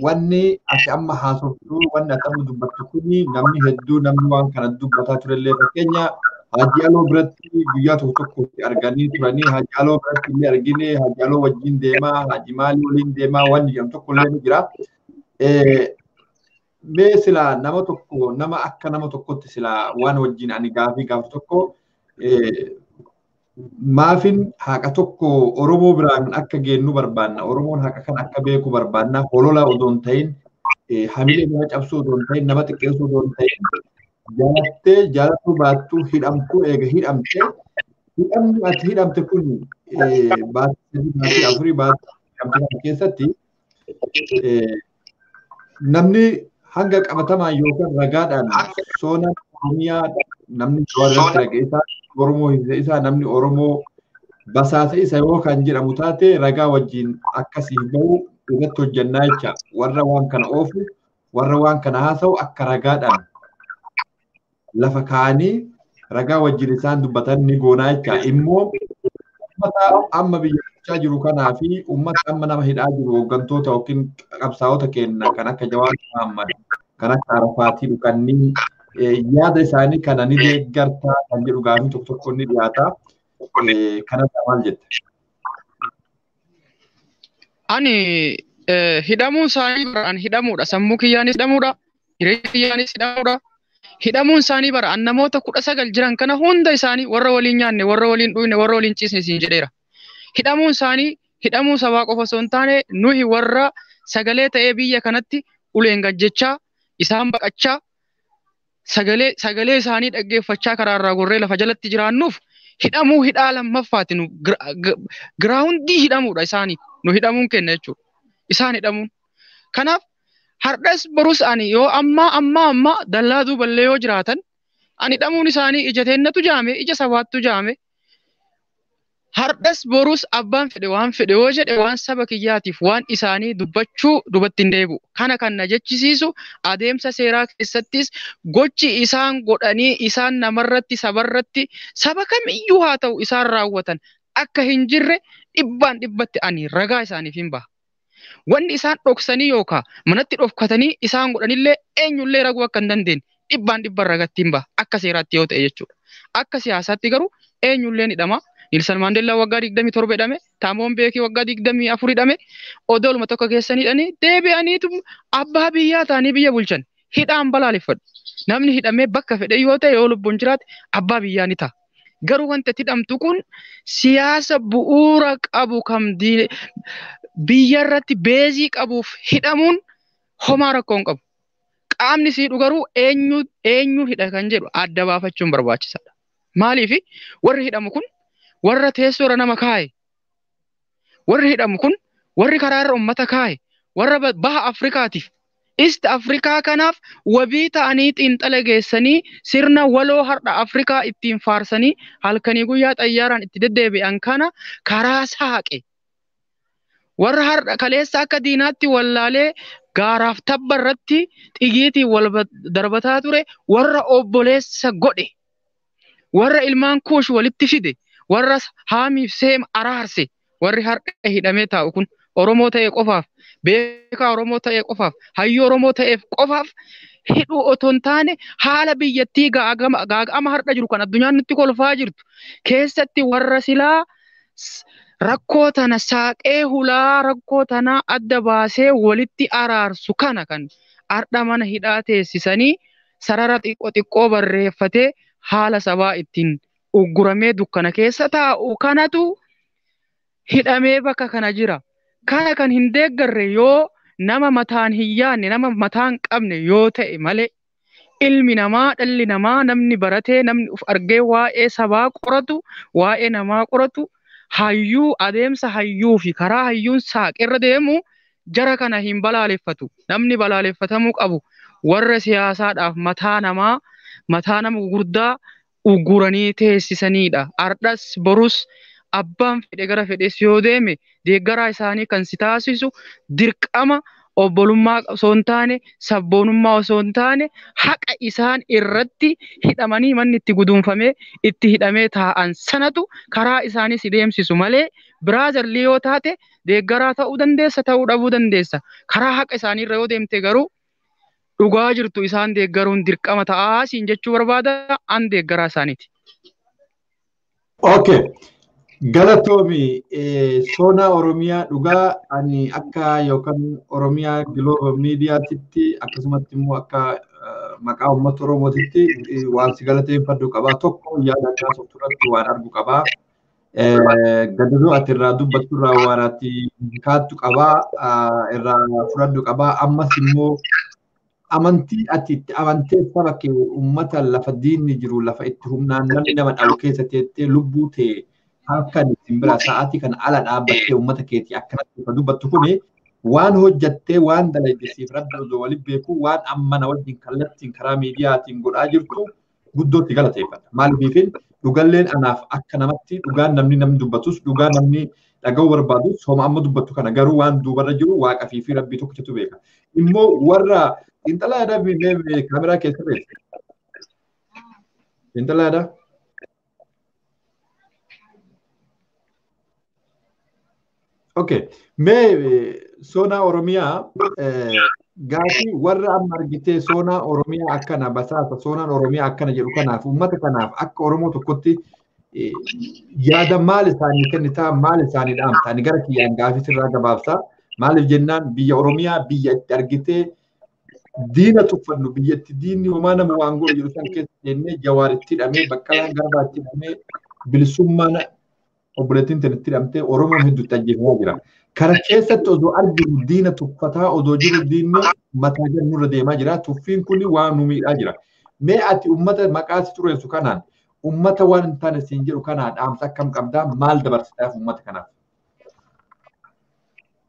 wanni ati amma haasoftu, wanni ati amma dubbattu kuni namni hedduu namni waan kana dubbataa turellee fakkeenya Haaji Aloo biratti guyyaa tokko tokkotti arganii turanii Haaji Aloo biratti illee argine Haaji Aloo wajjin deemaa Haaji Maalii waliin deemaa wanni jedhamu tokko illee ni jira. Mee silaa nama tokko nama akka nama tokkotti silaa waan wajjin ani gaafii gaafa tokko maafin haqa tokko Oromoo biraan akka geennu barbaanna. Oromoon haqa kan akka beeku barbaanna. Holola odoo hin ta'in, hamilee nama cabsuu odoo hin ta'in, nama xiqqeessuu odoo hin ta'in, jaalattee jaalattuu baattuu hidhamtuu eega hidhamte hidhamni ati hidhamte kun baatii 3 baatii 4 baatii hidhamte kana keessatti namni hanga qabatamaan yookaan ragaadhaan soona Oromiyaa namni Jawaar irratti ragee isaa Oromoo isaa namni Oromoo basaasa isa yoo kan jedhamu taate ragaa wajjin akkasii bahu irratti hojjannaa jecha warra waan kana oofu warra waan kana haasa'u akka ragaadhaan lafa kaa'anii ragaa wajjin isaan dubbatan ni goonaa jecha immoo uummata amma biyya bulchaa jiru kanaa fi uummata amma nama hidhaa jiru hooggantoota yookiin qabsaa'ota keenya kan akka Jawaar Mohammad kan akka Arafaatii dhufanii yaada isaanii kana ni deeggartaa kan jedhu gaafii tokko tokko ni dhiyaata. Kanarraa maal jette? Ani hidhamuun isaanii bara an hidhamuudha. Sammuu kiyyaanis hidhamuudha. Jireenya kiyyaanis hidhamuudha. Hidhamuun isaanii bara an namoota 19 jiran kana hunda isaanii warra waliin nyaanne, warra waliin dhugne, warra waliin ciisne siin jedheera. Hidhamuun isaanii hidhamuu sabaa qofa osoo hin taane nuyi warra sagalee ta'ee biyya kanatti uleen gajjechaa isaan baqachaa sagalee isaanii dhaggeeffachaa karaa irraa gorree lafa jalatti jiraannuuf hidhamuu hidhaa lammaffaati nu giraawundii hidhamuudha isaanii nu hidhamuun kenna jechuudha. Isaan hidhamuun. Kanaaf hardhas borus ani yoo amma dallaa duuballee yoo jiraatan ani hidhamuun isaanii ija teennatu jaame ija sabaattu jaame. Hardhas borus abbaan fedhe waan fedhe yoo jedhe waan saba kiyyaatiif waan isaanii dubbachuu dubatti hin deebi'u. Kana kan na jechisiisu adeemsa seeraa keessattis gochi isaan godhanii isaan namarratti sabarratti saba kamiyyuu haa ta'u isaan raawwatan akka hin jirre dhibbaan dhibbatti ani ragaa isaaniif hin baha. Wanni isaan dhoksanii yookaan manatti dhokatanii isaan godhanillee eenyullee raguu akka hin dandeenye dhibbaan dhibban ragatti hin baha akka seeraatti yoo ta'e jechuudha. Akka siyaasaatti garuu eenyullee ni hidhama. Nilsan Maandeellaa waggaa 27 hidhame, Taamoon Beekii waggaa 24 hidhame, odooluma tokko keessan hidhanii deebi'aniitu abbaa biyyaa ta'anii biyya bulchan. Hidhaan balaaleffadhu. Namni hidhamee bakka fedhe yoo ta'e yoo lubbuun jiraate abbaa biyyaa ni ta'a. Garuu wanta itti hidhamtu kun siyaasa bu'uura qabu kam biyya irratti beezii qabuuf hidhamuun homaa rakkoo hin qabu. Qaamni siidhu garuu eenyu hidha kan jedhu adda baafachuun barbaachisaadha. Maaliif warri hidhamu kun warra teessoo irra nama kaaye, warri hidhamu kun warri karaa irra uummata kaaye, warra baha Afrikaatiif East Afrikaa kanaaf wabii ta'anii xiinxala geessanii sirna waloo har'a Afrikaa ittiin faarsanii halkanii guyyaa xayyaaraan itti deddeebi'an kana karaa saaqe. Warra har'a kaleessa akka diinaatti wallaalee gaaraaf tabba irratti xiyyiitiin wal darbataa ture warra obboleessa godhe, warra ilmaan kuush walitti fide, warra haamiif seem araarse, warri har'a hidhamee taa'u kun Oromoo ta'e qofaaf, beekaa Oromoo ta'e qofaaf, hayyuu Oromoo ta'eef qofaaf hidhuu otoo hin taane haala biyyattii gaaga'ama har'a jiru kan addunyaan nutti kolfaa jirtu keessatti warra silaa rakkoo tana saaqee hulaa rakkoo tana adda baasee walitti araarsu kana kan har'a mana hidhaa teessisanii sarara xiqqoo xiqqoo barreeffatee haala sabaa ittiin ugguramee dukkana keessa taa'u kanatu hidhamee bakka kana jira. Kana kan hin deeggarre yoo nama mataan hin yaadne nama mataan qabne yoo ta'e malee ilmi namaa dhalli namaa namni baratee namni uf argee waa'ee sabaa qoratu waa'ee namaa qoratu hayyuu adeemsa hayyuu fi karaa hayyuun saaqerra deemu jara kana hin balaaleffatu. Namni balaaleffatamuu qabu warra siyaasaadhaaf mataa namaa mataa nama gurguddaa ugguranii teessisanidha. Ardhas borus abbaan fedhe gara fedhes yoo deeme deeggaraa isaanii kan si taasisu dirqama obbolummaa osoo hin taane sabboonummaa osoo hin taane haqa isaan irratti hidhamanii manni itti guduunfamee itti hidhamee taa'an sanatu karaa isaanii si deemsisu malee biraazarlii yoo taate deeggaraa ta'uu dandeessa ta'uu dhabuu dandeessa. Karaa haqa isaanii irra yoo deemte garuu dhugaa jirtu isaan deeggaruun dirqama ta'aa siin jechuu barbaada an deeggaraa isaaniiti. Okay. Galatoomi soona Oromiyaa dhugaa ani akka yookaan Oromiyaa Global Miidiyaatitti akkasumatti immoo akka maqaa uummata Oromootitti waan si galateeffadhu qabaa tokko yaada akka irratti waan argu qabaa. Gadadoo ati irraa dubbattu irraa waan ati kaattu qabaa irraa fudhadhu qabaa ammas immoo amantii ati itti amantee saba kee uummata lafa diinni jiru lafa itti humnaan namni nama dhabu keessa teettee lubbuu ta'e halkan ittiin bira sa'aatii kana ala dhaabbattee uummata keetii akkanatti ifa dubbattu kuni waan hojjattee waan dalaggisiif rabbi osoo waliin beeku waan amma na wajjin kallattiin karaa miidiyaatiin godhaa jirtu guddootti galateeffadha. Maaliifin dhugalleen anaaf akka namatti dhugaan namni namni dubbatus dhugaa namni dhaga'uu barbaadus homa amma dubbattu kana garuu waan duubarra jiru waaqa fi rabbii tokkichatu beeka. Immoo warra xiinxalaa aadaa kaameraa keessa beektu. Xiinxalaa aadaa. Okay. Mee soonaa Oromiyaa gaafii warra amma argitee soonaa Oromiyaa akkana basaasa soonaan Oromiyaa akkana jedhu kanaaf uummata kanaaf akka Oromoo tokkotti Yaada maal isaanii kennitaa maal isaanii dhaamta? Ani gara kiyyaan gaafii sirraa gabaabsaa. Maaliif jennaan biyya Oromiyaa biyya itti argitee diina tuffannu biyya itti diinni homaa nama waan godhu jedhu san keessa jennee Jawaar itti hidhamee Baqqalaan Garbaa itti hidhamee bilisummaan obboleettiin tana itti hidhamtee Oromoon hedduutti ajjeefamaa jira. Kana keessatti osoo arginu diina tuffataa osoo jiru diinni mataa gad nurra deemaa jira. Tuffiin kun waan nu miidhaa jira. Mee ati uummata maqaa si xureessu kanaan uummata waan hin taane siin jedhu kanaan dhaamsa akkam qabdaa maal dabarsitaaf uummata kanaaf?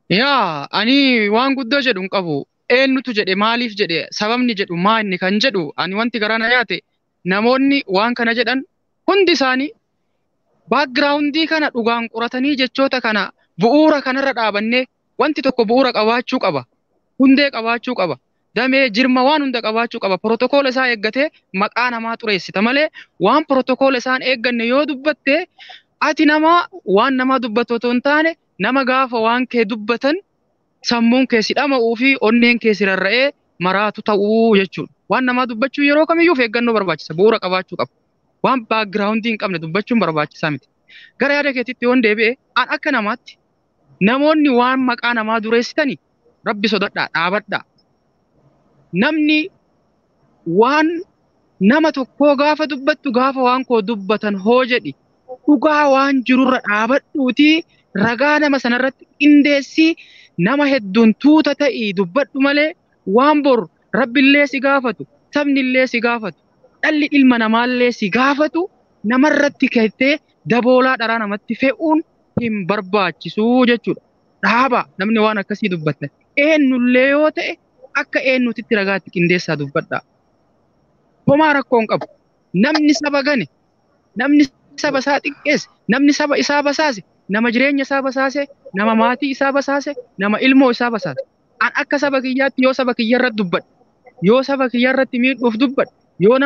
Yaa ani waan guddoo jedhu hin qabu. Eenyutu jedhe maaliif jedhe sababni jedhu maa inni kan jedhu ani wanti garaa na nyaate namoonni waan kana jedhan hundi isaanii baakgiraawundii kana dhugaan qoratanii jechoota kana bu'uura kanarra dhaabannee wanti tokko bu'uura qabaachuu qaba. Hundee qabaachuu qaba. Damee jirma waan hunda qabaachuu qaba. Protokoola isaa eeggatee maqaa namaa xureessita malee waan protokoola isaan eegganne yoo dubbatte ati nama waan namaa dubbattu otoo hin taane nama gaafa waan kee dubbatan sammuun kee si dhama'uu fi onneen kee si rarra'ee maraatu ta'uu jechuudha. Waan namaa dubbachuu yeroo kamiyyuu of eeggannoo barbaachisa. Bu'uura qabaachuu qaba. Waan baakgiraawundii hin qabne dubbachuun barbaachisaa miti. Gara yaada keetitti yoon deebi'e an akka namaatti namoonni waan maqaa namaa dureessitanii rabbi sodadhaa dhaabadhaa. Namni waan nama tokkoo gaafa dubbattu gaafa waan koo dubbatan hoo jedhi dhugaa waan jirurra dhaabadhuutii ragaa nama sanarratti qindeessii nama hedduun tuuta ta'ii dubbadhu malee waan bor rabbillee si gaafatu sabnillee si gaafatu dhalli ilma namaallee si gaafatu namarratti ka'ee daboolaa dharaa namatti fe'uun hin barbaachisuu jechuudha. Dhaaba namni waan akkasii dubbatan eenyullee yoo ta'e akka eenyutitti ragaatti qindeessaa dubbadhaa. Homaa rakkoo hin qabu. Namni saba gane, namni saba isaa xiqqeesse, namni saba isaa basaase, nama jireenya isaa basaase, nama maatii isaa basaase, nama ilmoo isaa basaase. An akka saba kiyyaatti yoo saba kiyya irratti dubbadhe, yoo saba kiyya irratti miidhuuf dubbadhe, yoo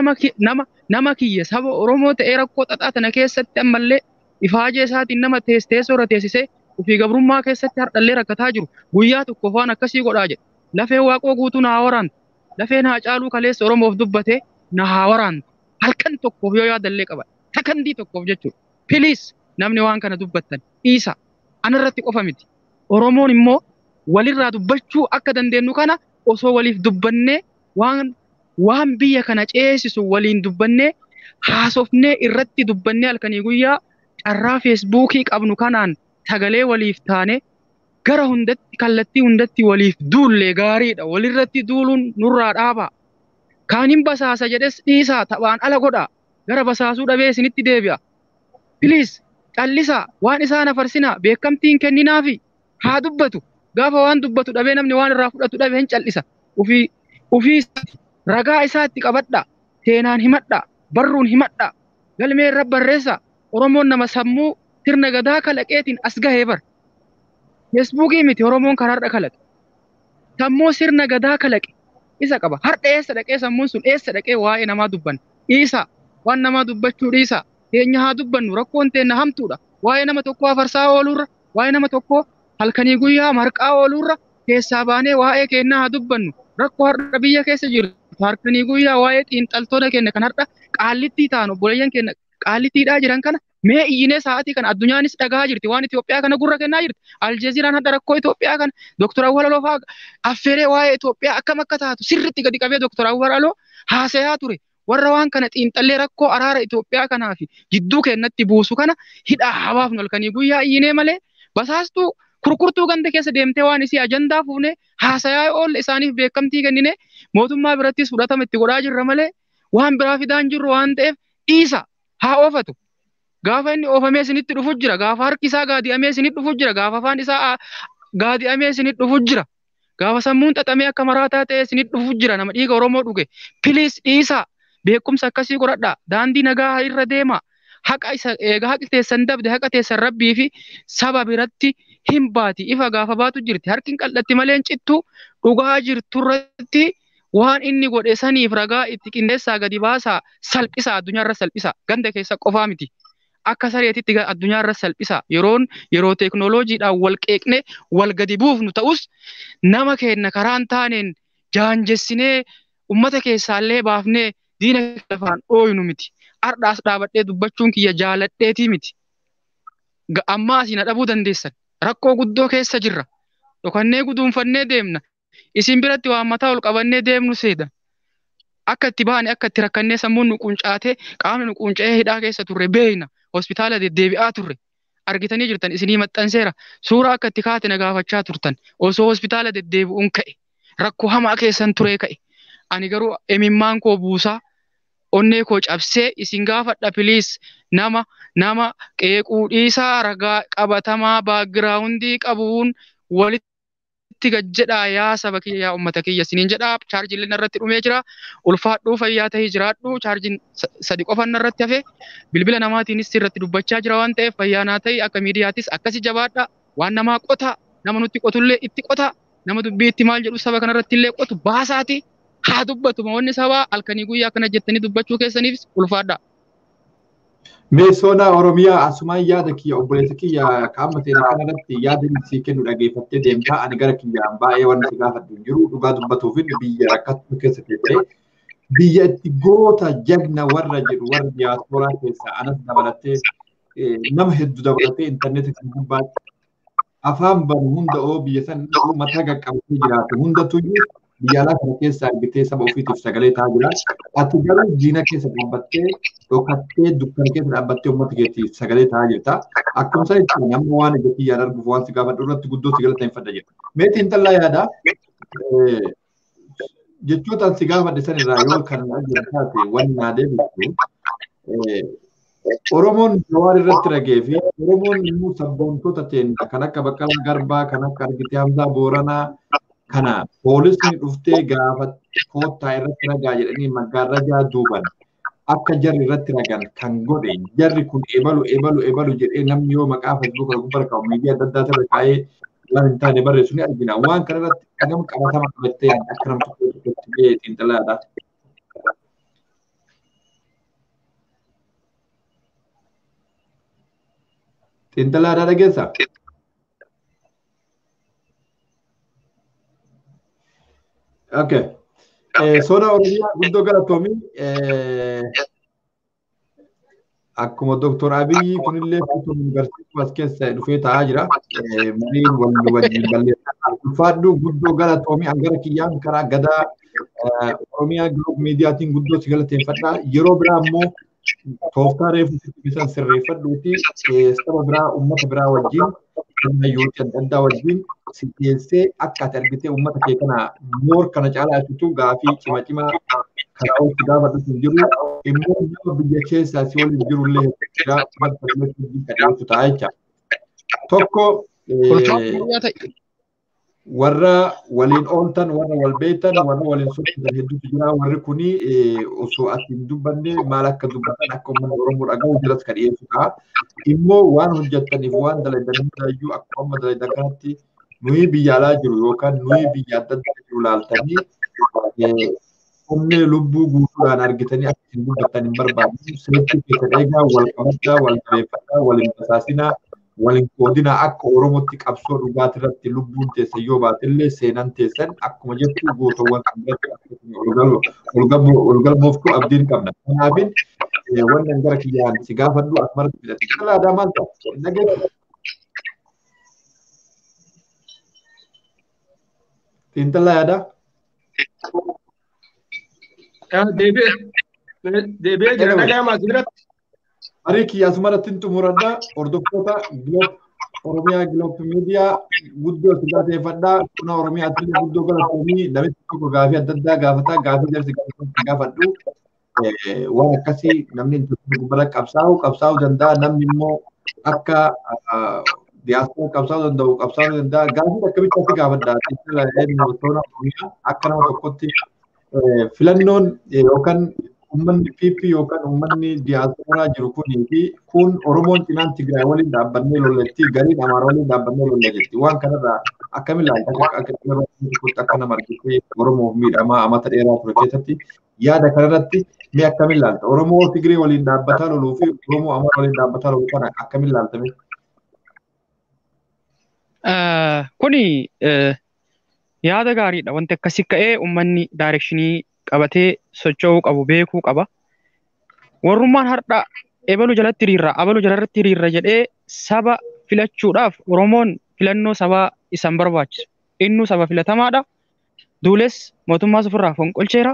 nama kiyya saba Oromoo ta'ee rakkoo xaxaa tana keessatti ammallee ifaajee isaatiin nama teessoo irra teessisee ofii gabrummaa keessatti hardhallee rakkataa jiru guyyaa tokko waan akkasii godhaa jedhe. Lafee waaqoo guutuu na haa waraantu. Lafeen haa caaluu kaleessa Oromoof dubbate na haa waraantu. Halkan tokkoof yoo yaadallee qaba. Sakandii tokkoof jechuudha. Piliis namni waan kana dubbattan dhiisa. Anarratti qofa miti. Oromoon immoo walirraa dubbachuu akka dandeenyu kana osoo waliif dubbannee waan biyya kana ceesisu waliin dubbannee haasofnee irratti dubbannee halkanii guyyaa carraa feesbuukii qabnu kanaan sagalee waliif taane gara hundatti kallattii hundatti waliif duullee gaariidha. Walirratti duuluun nurraa dhaaba. Kaanin basaasa jedhes dhiisaa taphaan ala godhaa. Gara basaasuu dhabee isinitti deebi'a. Piliis callisaa waan isaan afarsinaa beekamtii hin kenninaafi haa dubbatu. Gaafa waan dubbatu dhabee namni waan irraa fudhatu dhabee hin callisa. Ofii ragaa isaatti qabadhaa. Seenaan himadhaa. Barruun himadhaa. Galmee irra barreessaa. Oromoon nama sammuu sirna gadaa kalaqeetiin as gahee bara. Feesbuukii miti Oromoon karaarra kalaqe. Sammuu sirna gadaa kalaqe isa qaba. Har'a eessa dhaqee sammuun sun eessa dhaqee waa'ee namaa dubbanna. Dhiisaa waan namaa dubbachuu dhiisaa. Teenya haa dubbannu rakkoon teenna hamtuudha. Waa'ee nama tokkoo afarsaa ooluurra waa'ee nama tokkoo halkanii guyyaa marqaa ooluurra keessaa baanee waa'ee keenyaa haa dubbannu. Rakkoo har'a biyya keessa jirtu halkanii guyyaa waa'ee xiinxaltoota keenya kan har'a qaallittii ta'an obboleeyyan keenya qaallittiidhaa jiran kana mee iyyinee sa'aatii kana addunyaanis dhagahaa jirti waan Itoophiyaa kana gurra kennaa jirti. Aljeeziraan hadha rakkoo Itoophiyaa kana Dooktor Awwal Aloo fa'aa affeeree waa'ee Itoophiyaa akkam akka taatu sirriitti gadi qabee Dooktor Awwal Aloo haasayaa ture. Warra waan kana xiinxallee rakkoo araara Itoophiyaa kanaa fi jidduu keenyatti buusu kana hidhaa hawaafnu halkanii guyyaa iyyinee malee basaastuu kurkurtuu ganda keessa deemtee waan isii ajandaa fuunee haasayaa oolle isaaniif beekamtii kennine mootummaa birattis fudhatama itti godhaa jirra malee waan biraa fidaan jirru waan ta'eef dhiisa haa oofatu. Gaafa inni oofamee isinitti dhufu jira. Gaafa harki isaa gaadi'amee isinitti dhufu jira. Gaafa afaan isaa gaadi'amee isinitti dhufu jira. Gaafa sammuun xaxamee akka maraataa ta'e isinitti dhufu jira. Nama dhiiga Oromoo dhuge. Piliis dhiisaa. Beekumsa akkasii godhadhaa. Daandii nagaa irra deemaa. Haqa isa egaa haqi teessan dabde haqa teessan rabbii fi saba biratti hin baati. Ifa gaafa baatu jirti. Harki hin qal'atti malee hin cittu dhugaa jirturratti waan inni godhe saniif ragaa itti qindeessaa gadi baasaa salphisaa addunyaarra salphisaa ganda keessa qofaa miti. Akka sareetitti addunyaarra salphisaa yeroon yeroo teeknooloojiidhaan wal qeeqne wal gadi buufnu ta'us nama keenya karaan taaneen jaanjessinee ummata keessaallee baafnee diina lafaan dhooynu miti. Har'aas dhaabadhee dubbachuun kiyya jaaladheetii miti. Ammaa asii na dhabuu dandeessan. Rakkoo guddoo keessa jirra. Dhokannee guduunfannee deemna. Isin biratti waan mataa ol qabannee deemnu seeda. Akka itti baane akka itti rakkannee sammuun nu quncaatee qaamni nu qunca'ee hidhaa keessa turre beekna. Hospitaala deddeebi'aa turre. Argitanii jirtan isinii maxxanseera. Suuraa akka itti kaate na gaafachaa turtan. Osoo hospitaala deddeebi'uun ka'e. Rakkoo hamaa keessan turee ka'e. Ani garuu imimmaan koo buusaa onnee koo cabsee isin gaafadha piliis nama qeequu dhiisaa ragaa qabatamaa baagiraawundii qabuun walitti gad jedhaa yaa saba kiyya yaa uummata kiyya isiniin jedhaa. Chaarjiin irratti dhumee jira. Ulfaadhuu fayyaa ta'ii jiraadhu. Chaarjiin 3 qofan irratti hafe bilbila namaatiinis irratti dubbachaa jira waan ta'eef fayyaa naa ta'ii akka miidiyaattis akkasi jabaadha. Waan namaa qotaa nama nutti qotullee itti qotaa nama dubbii itti maal jedhu saba kanarratti illee qotu baasaati. Haa dubbatu wanni sabaa halkanii guyyaa akkana jettanii dubbachuu keessaniifis ulfaadha. Mee soonaa Oromiyaa asumaan yaada kiyya obboleessa kiyya qaama seena kanarratti yaada inni sii kennu dhageeffattee deemtaa. Ani gara kiyyaan baay'ee waan si gaafadhu hin jiru. Dhugaa dubbatuufin biyya rakkattuu keessa teessee biyya itti goota jagna warra jedhu warra diyaaspooraa keessa anas dabalattee nama hedduu dabalatee intarneetii kan gubbaatti afaan banu hunda oo biyya san mataa qaqqabatee jiraatu hundatuyyuu biyya alaa kana keessa argitee saba ofiitiif sagalee ta'aa jira. Ati garuu diina keessa dhaabbattee dhokattee dukkana keessa dhaabbattee uummata keetiif sagalee ta'aa jirta. Akkuma sana ittiin amma waan ija kiyyaan arguuf waan si gaafadhu irratti guddoo si galateeffadha jira. Meetiin intallaa yaada jechoota si gaafadhe san irraa yoo kan arginu taate wanni naa deebistu Oromoon Jawaar irratti ragee fi Oromoon immoo sabboontota teenya kan akka Baqqalaa Garbaa kan akka argitee Hamzaa Booranaa kana poolisni dhuftee gaafa koottaa irratti ragaa jedhanii maggaarrajaa duuban akka jarri irratti ragan kan godhe jarri kun ebalu ebalu ebalu jedhee namni yoo maqaa feesbuuka gubbaa kaa'u miidiyaa adda addaa irra kaa'ee waan hin taane barreessu ni argina. Waan kana irratti hagam qabatama qabattee akka nama tokko tokkotti gahee xiinxalaadha. Xiinxalaadha dhageessaa? Okay. Soda Oromiyaa guddoo galatoomii akkuma Dooktor Abiyyi kunillee kutuu yuunivarsiitii as keessa dhufee taa'aa jira. Mariin wal wajjin balleessaa. Ulfaadhu guddoo galatoomii angara kiyyaan karaa gadaa Oromiyaa Giruup Miidiyaatiin guddoo si galateeffadha. Yeroo biraa immoo tooftaa reefu sitti bisan sirreeffadhuuti saba biraa uummata biraa wajjin hayyoota adda addaa wajjin si dhiyeessee akka ati argitee uummata kee kana moor kana caalaa ibsitu gaafii cima cimaa karaa itti gaafadhu hin jiru. Immoo nama biyya keessaa si waliin jiru illee jira bakka kan dhiyeessu ta'a jecha. Tokko warra waliin ooltan, warra wal beektan, warra waliin sochisan hedduutu jira. Warri kuni osoo ati hin dubbanne maal akka dubbatan akka uummanni Oromoo dhagahu jiras kan dhiyeessu ta'a. Immoo waan hojjettaniif waan dalagan hundayyuu akka amma dalagan kanatti nuyi biyya alaa jiru yookaan nuyi biyya adda addaa jiru laaltanii onnee lubbuu guutuudhaan argitanii akka isin dubbattan hin barbaadnu. Seetti keessan eegaa wal qabadhaa, wal jabeeffadhaa, wal hin basaasinaa, wal hin qoodinaa akka Oromootti qabsoo dhugaatii irratti lubbuun teessan yoo baatellee seenan teessan akkuma jettu gootawwan kan biratti ol galmooftu abdiin qabna. Kanaafin wannan gara kiyyaan si gaafadhu asumarratti fidhate. Dhala aadaa maal ta'a? Nageenya. Xiinxalaa yaadaa? Deebi'ee jira dhaga'amaa si biratti. Marii kiyya asumarratti hin xumuradha. Hordoftoota Giloop Oromiyaa Giloop Miidiyaa guddoo si galateeffadha. Kuna Oromiyaatti illee guddoo galatoomii namichi tokko gaafii adda addaa gaafataa gaafii jarsi gaafadhu. Waan akkasii namni intarneetii gubbaa qabsaa'uu danda'a. Namni immoo akka diyaaspooraa qabsaa'uu danda'u qabsaa'uu danda'a. Gaafii akkamitti ati gaafadha? Akka nama tokkotti filannoon yookaan uummanni PP yookaan uummanni diyaaspooraa jiru kunii fi kun Oromoon cinaan Tigraay waliin dhaabbannee lolletti gariin Amaara waliin dhaabbannee lolle jetti. Waan kanarraa akkamiin ilaalta? Akka akka akka nama argitee Oromoof miidhamaa amata dheeraa ture keessatti yaada kanarratti mee akkamiin ilaalta? Oromoo Tigree waliin dhaabbataa loluu fi Oromoo Amaara waliin dhaabbataa loluu kana akkamiin ilaalta mee? Kuni yaada gaariidha. Wanti akkasii ka'ee uummanni daayirekshinii qabatee socho'uu qabu beekuu qaba. Warrummaan har'a ebalu jalatti hiriirra, abalu jalarratti hiriirra jedhee saba filachuudhaaf Oromoon filannoo sabaa isan barbaachisu. Innuu saba filatamaadha. Duules mootummaa ofirraa fonqolcheera.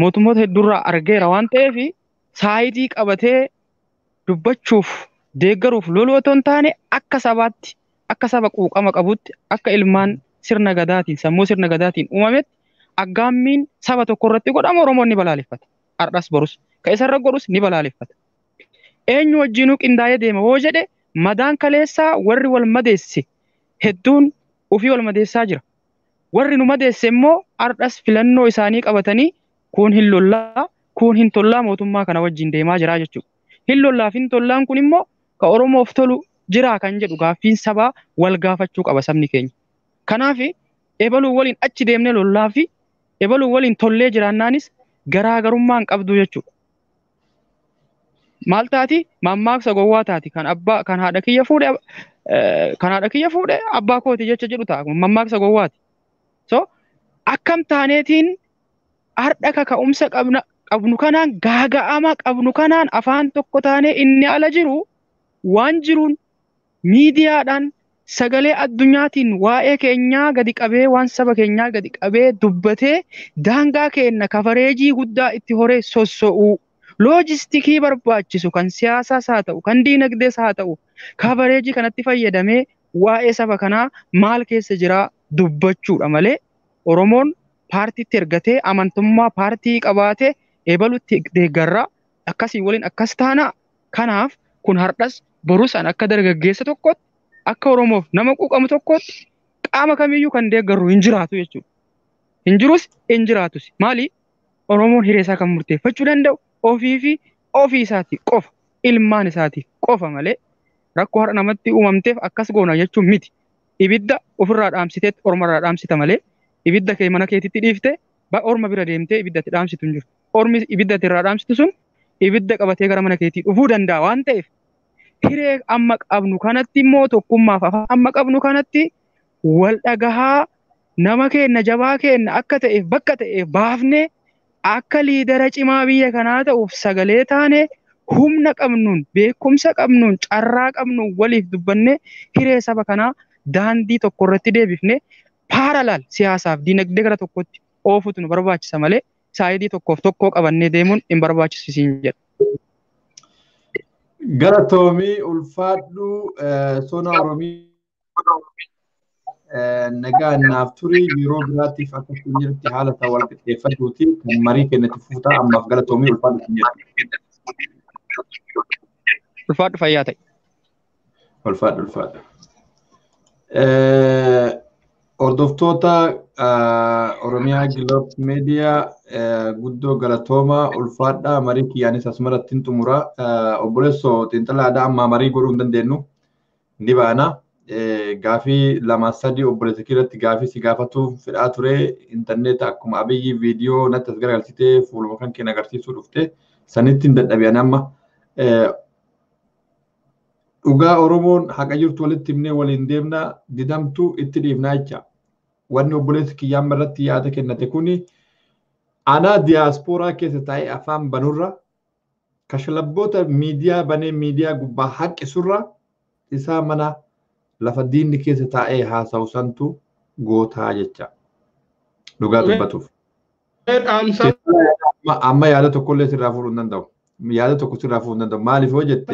Mootummoota hedduurraa argeera waan ta'eef saayitii qabatee dubbachuuf deeggaruuf loluu otoo hin taane akka sabaatti akka saba quuqama qabutti akka ilmaan sirna gadaatiin sammuu sirna gadaatiin uumametti aggaammiin saba tokko irratti godhamu Oromoon ni balaaleffata. Har'as borus kan isarra godhus ni balaaleffata. Eenyu wajjinuu qindaa'ee deema hoo jedhe madaan kaleessaa warri wal madeesse hedduun ofii wal madeessaa jira. Warri nu madeesse immoo har'as filannoo isaanii qabatanii kun hin lollaa kun hin tollaa mootummaa kana wajjin deemaa jira jechuudha. Hin lollaa fi hin tollaan kun immoo ka Oromoof tolu jira kan jedhu gaaffiin sabaa wal gaafachuu qaba sabni keenya. Kanaaf ebaluu waliin achi deemnee lollaa fi ebaluu waliin tollee jiraannaanis garaagarummaa hin qabdu jechuudha. Maal taati? Mammaaksa gowwaa taati. Kan abbaa kan haadha kiyya fuudhe kan haadha kiyya fuudhe abbaa kooti jecha jedhu ta'a. Mammaaksa gowwaati. So akkam taaneetiin har'a kaka'umsa qabnu kanaan gaaga'ama qabnu kanaan afaan tokko taanee inni ala jiru waan jiruun miidiyaadhaan sagalee addunyaatiin waa'ee keenyaa gadi qabee waan saba keenyaa gadi qabee dubbatee daangaa keenya kafareejii guddaa itti horee sosso'uu loojistikii barbaachisu kan siyaasaas haa ta'u kan diinagdees haa ta'u kafareejii kanatti fayyadamee waa'ee saba kanaa maal keessa jiraa dubbachuudha malee Oromoon paartiitti ergatee amantummaa paartii qabaatee ebalutti deeggarraa akkasii waliin akkas taana kanaaf kun har'as borus an akka dargaggeessa tokkotti akka Oromoof nama quuqamu tokkotti qaama kamiyyuu kan deeggarru hin jiraatu jechuudha. Hin jirus hin jiraatus. Maali? Oromoon hiree isaa kan murteeffachuu danda'u ofii fi ofii isaati qofa ilmaan isaati qofa malee rakkoo har'a namatti uumamteef akkas goona jechuun miti. Ibidda ofirraa dhaamsiteetti ormarraa dhaamsita malee ibidda kee mana keetitti dhiiftee orma bira deemtee ibidda itti dhaamsitu hin jiru. Ormi ibidda irraa dhaamsitu sun ibidda qabatee gara mana keetii dhufuu danda'a waan ta'eef hiree amma qabnu kanatti immoo tokkummaaf afaan amma qabnu kanatti wal dhagahaa nama keenya jabaa keenya akka ta'eef bakka ta'eef baafnee akka liidara cimaa biyya kanaa ta'uuf sagalee taane humna qabnuun beekumsa qabnuun carraa qabnuun waliif dubbannee hiree saba kanaa daandii tokko irratti deebifnee paaralaal siyaasaaf diinagdee gara tokkotti oofutu nu barbaachisa malee saayidii tokkoof tokkoo qabannee deemuun hin barbaachisu siin jedha. Galatoomii ulfaadhu sona Oromiyaa nagaan naaf turi yeroo biraatiif akka isin jirti haala isaa wal qixxeeffachuuti kan marii keenyatti fuutaa ammaaf galatoomii ulfaadhu isin jedha. Ulfaadhu fayyaa ta'e. Ulfaadhu ulfaadhu. Hordoftoota Oromiyaa Giloop Meediyaa guddoo galatoomaa ulfaadhaa marii kiyyaanis asumarratti hin xumura. Obboleessoo xiinxalaadhaa ammaa marii godhuu hin dandeenyu ni baana. Gaafii 2 3 obboleessa irratti gaafii si gaafatu fedhaa ture intarneeta akkuma Abiyyi viidiyoo natti as garagalchitee fuuluma kan keenya agarsiisuu dhufte sanitti hin dadhabi'an amma. Dhugaa Oromoon haqa jirtu walitti himnee waliin deemna didamtu itti dhiifnaa jecha. Wanni obboleessi kiyyaama irratti yaada kennate kuni anaa diyaaspooraa keessa taa'ee afaan banurra kashalabboota miidiyaa banee miidiyaa gubbaa haqqisurra isaa mana lafa diinni keessa taa'ee haasa'u santu gootaa jecha. Dhugaa dubbatuuf. Amma yaada tokkollee sirraa fuudhuu hin danda'u. Yaada tokko sirraa fuudhuu hin danda'u. Maaliif hoo jette?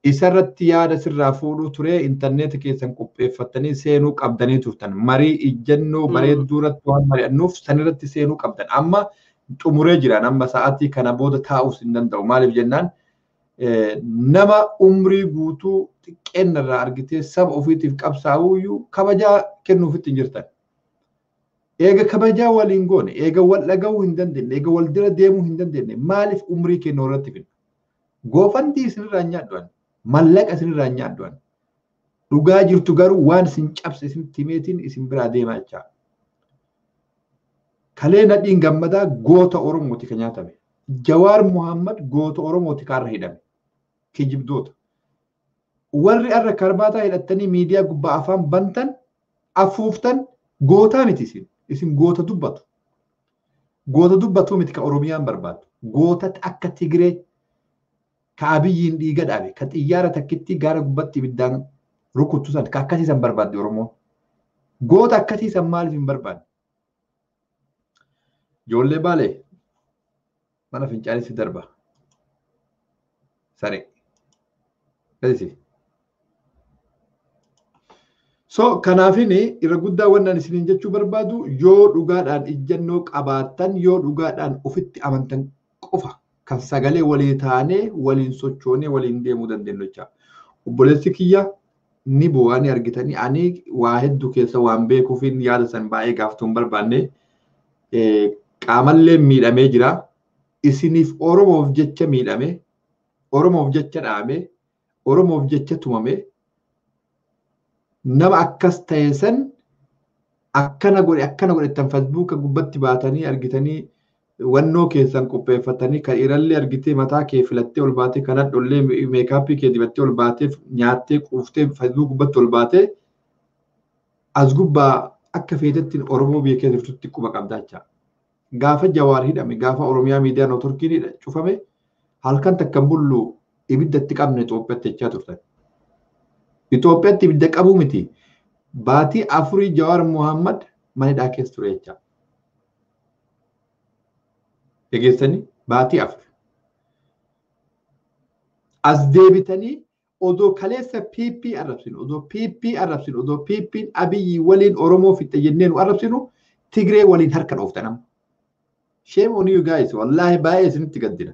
Isarratti yaada sirraa fuudhuu ture intarneeta keessan qopheeffattanii seenuu qabdanii turtan. Marii ijjannoo bareedduu irratti waan mari'annuuf sanirratti seenuu qabdan. Amma xumuree jiran amma sa'aatii kana booda taa'uus hin danda'u. Maaliif jennaan nama umrii guutuu xiqqeenna irraa argitee saba ofiitiif qabsaa'uyyuu kabajaa kennuufitti hin jirtan. Eega kabajaa waliin goone, eega wal dhaga'uu hin dandeenye, eega wal dira deemuu hin dandeenye maaliif umrii kennuu irratti finna? Goofantii isinirraa hin nyaaddu ani. Mallaqa isinirraa hin nyaaddu ani. Dhugaa jirtu garuu waan isin cabse isinitti himeetiin isin biraa deemaa jecha. Kalee Nadhiin Gammadaa goota Oromooti kan nyaatame. Jawaar Muhammad goota Oromooti kan irra hidhame. Kijibdoota. Warri irra karbaataa hidhattanii miidiyaa gubbaa afaan bantan afuuftan gootaa miti isin. Isin goota dubbatu. Goota dubbatu miti kan Oromiyaan barbaaddu. Goota akka Tigree ka Abiyyiin dhiiga dhaabe ka xiyyaara takkitti gaara gubbatti ibiddaan rukuttu san ka akkasii san barbaadde Oromoon. Goota akkasii san maaliif hin barbaadne? Ijoollee Baalee mana fincaanitti darba. Saree. Gadisi. So kanaafin irra guddaa wannan isiniin jechuu barbaadu yoo dhugaadhaan ijjannoo qabaattan yoo dhugaadhaan ofitti amantan qofa kan sagalee walii taanee waliin sochoonee waliin deemuu dandeenyu jecha. Obboleessi kiyya ni bu'aa ni argitanii ani waa hedduu keessa waan beekuufin yaada san baay'ee gaaftuu hin barbaanne qaamallee miidhamee jira. Isiniif Oromoof jecha miidhame, Oromoof jecha dhaame, Oromoof jecha tumame nama akkas ta'e san akkana godhe akkana godhettan Facebooka gubbatti baatanii argitanii wannoo keessan qopheeffatanii kan dhiirallee argitee mataa kee filattee ol baatee kan hadhollee meekaappii kee dibattee ol baatee nyaattee quuftee Facebook gubbatti ol baatee as gubbaa akka feetettiin Oromoo biyya keessa jirtutti quba qabdaa jecha. Gaafa Jawaar hidhame gaafa Oromiyaa miidiyaa neetworkiin cufame halkan takka bullu ibidda itti qabne Itoophiyaatti jechaa turtan. Itoophiyaatti ibidda qabuu miti. Baatii 4 Jawaar Muhammad mana hidhaa keessa ture jecha. Dhageessanii baatii 4. As deebitanii odoo kaleessa PP arrabsinu, odoo PP arrabsinu, odoo PP'n Abiyyi waliin Oromoo fixe jennee nu arrabsinu Tigree waliin harka dhooftan amma. Shame on you guys, wallaahi baay'ee isinitti gaddina.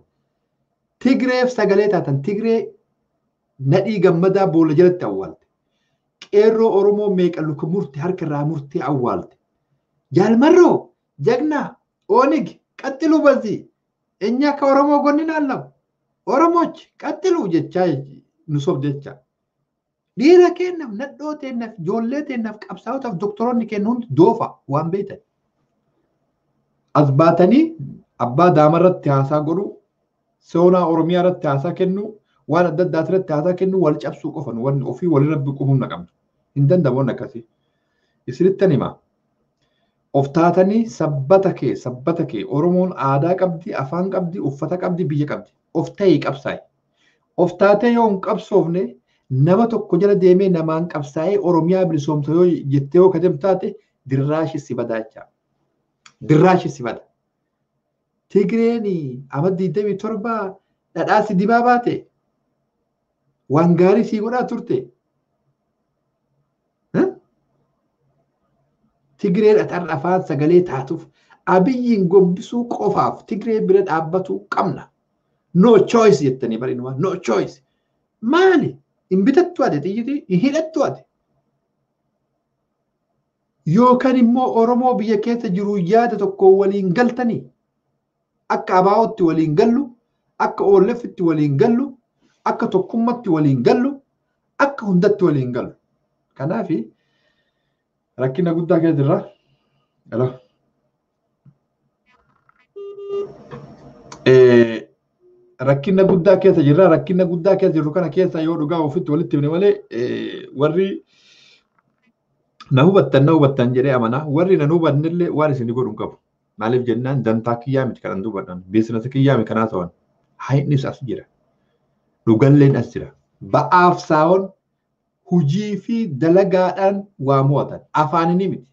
Tigreef sagalee taatan Tigree Nadhii Gammadaa boolla jalatti awwaalte. Qeerroo Oromoo meeqa luka murte harka irraa murtee awwaalte. Jaalmarroo, Jagnaa, Oonig, qaxxiluu bazii. Enya akka Oromoo gonni naannawu. Oromooch qaxxiluu jechaa nu sobde jecha. Dhiira kennaaf, nadhoo teennaaf, ijoollee teennaaf, qabsaa'otaaf, doktoroonni kennu hundi doofa waan beektan. As baatanii abbaa daamarratti haasaa godhu, soonaa Oromiyaa irratti haasaa kennu, waan adda addaa irratti haasaa kennu wal cabsuu qofan wanni ofii walirra biquu humna qabdu. Hin danda'amu wanni akkasii. Isinittan himaa. Of taatanii sabbata kee Oromoon aadaa qabdi, afaan qabdi, uffata qabdi, biyya qabdi. Of ta'ii qabsaa'i. Of taatee yoo hin qabsoofne nama tokko jala deemee namaan qabsaa'ee Oromiyaa bilisoomsa yoo jettee yoo kadeemtu taate dirraashi si badaa jecha. Dirraashi si bada. Tigreen amma 27 dhadhaa si dibaa baate waan gaarii sii godhaa turte. Tigreen atarra afaan sagalee taatuuf Abiyyiin gombisuu qofaaf Tigree bira dhaabbatu qabna. No choice jettanii barinuma no choice. Maali? Hin bitattu ati xiyyitii hin hidhattu ati. Yookaan immoo Oromoo biyya keessa jiru yaada tokko waliin galtanii akka abaa'ootti waliin gallu, akka OLF'tti waliin gallu, akka tokkummaatti waliin gallu, akka hundatti waliin gallu. Kanaaf rakkina guddaa keessa jirra. Hello. Rakkina guddaa keessa jirra. Rakkina guddaa keessa jirru kana keessa yoo dhugaa ofitti walitti himne malee warri na hubattan jedhee amana. Warri na hubannillee waan isin godhu hin qabu. Maaliif jennaan dantaa kiyyaa miti kanan dubbadhan. Biizinasa kiyyaa miti kanaa ta'an. Hayinnis as jira. Dhugalleen as jira. Ba'aaf saawon hujii fi dalagaadhaan waa mo'atan. Afaanini miti.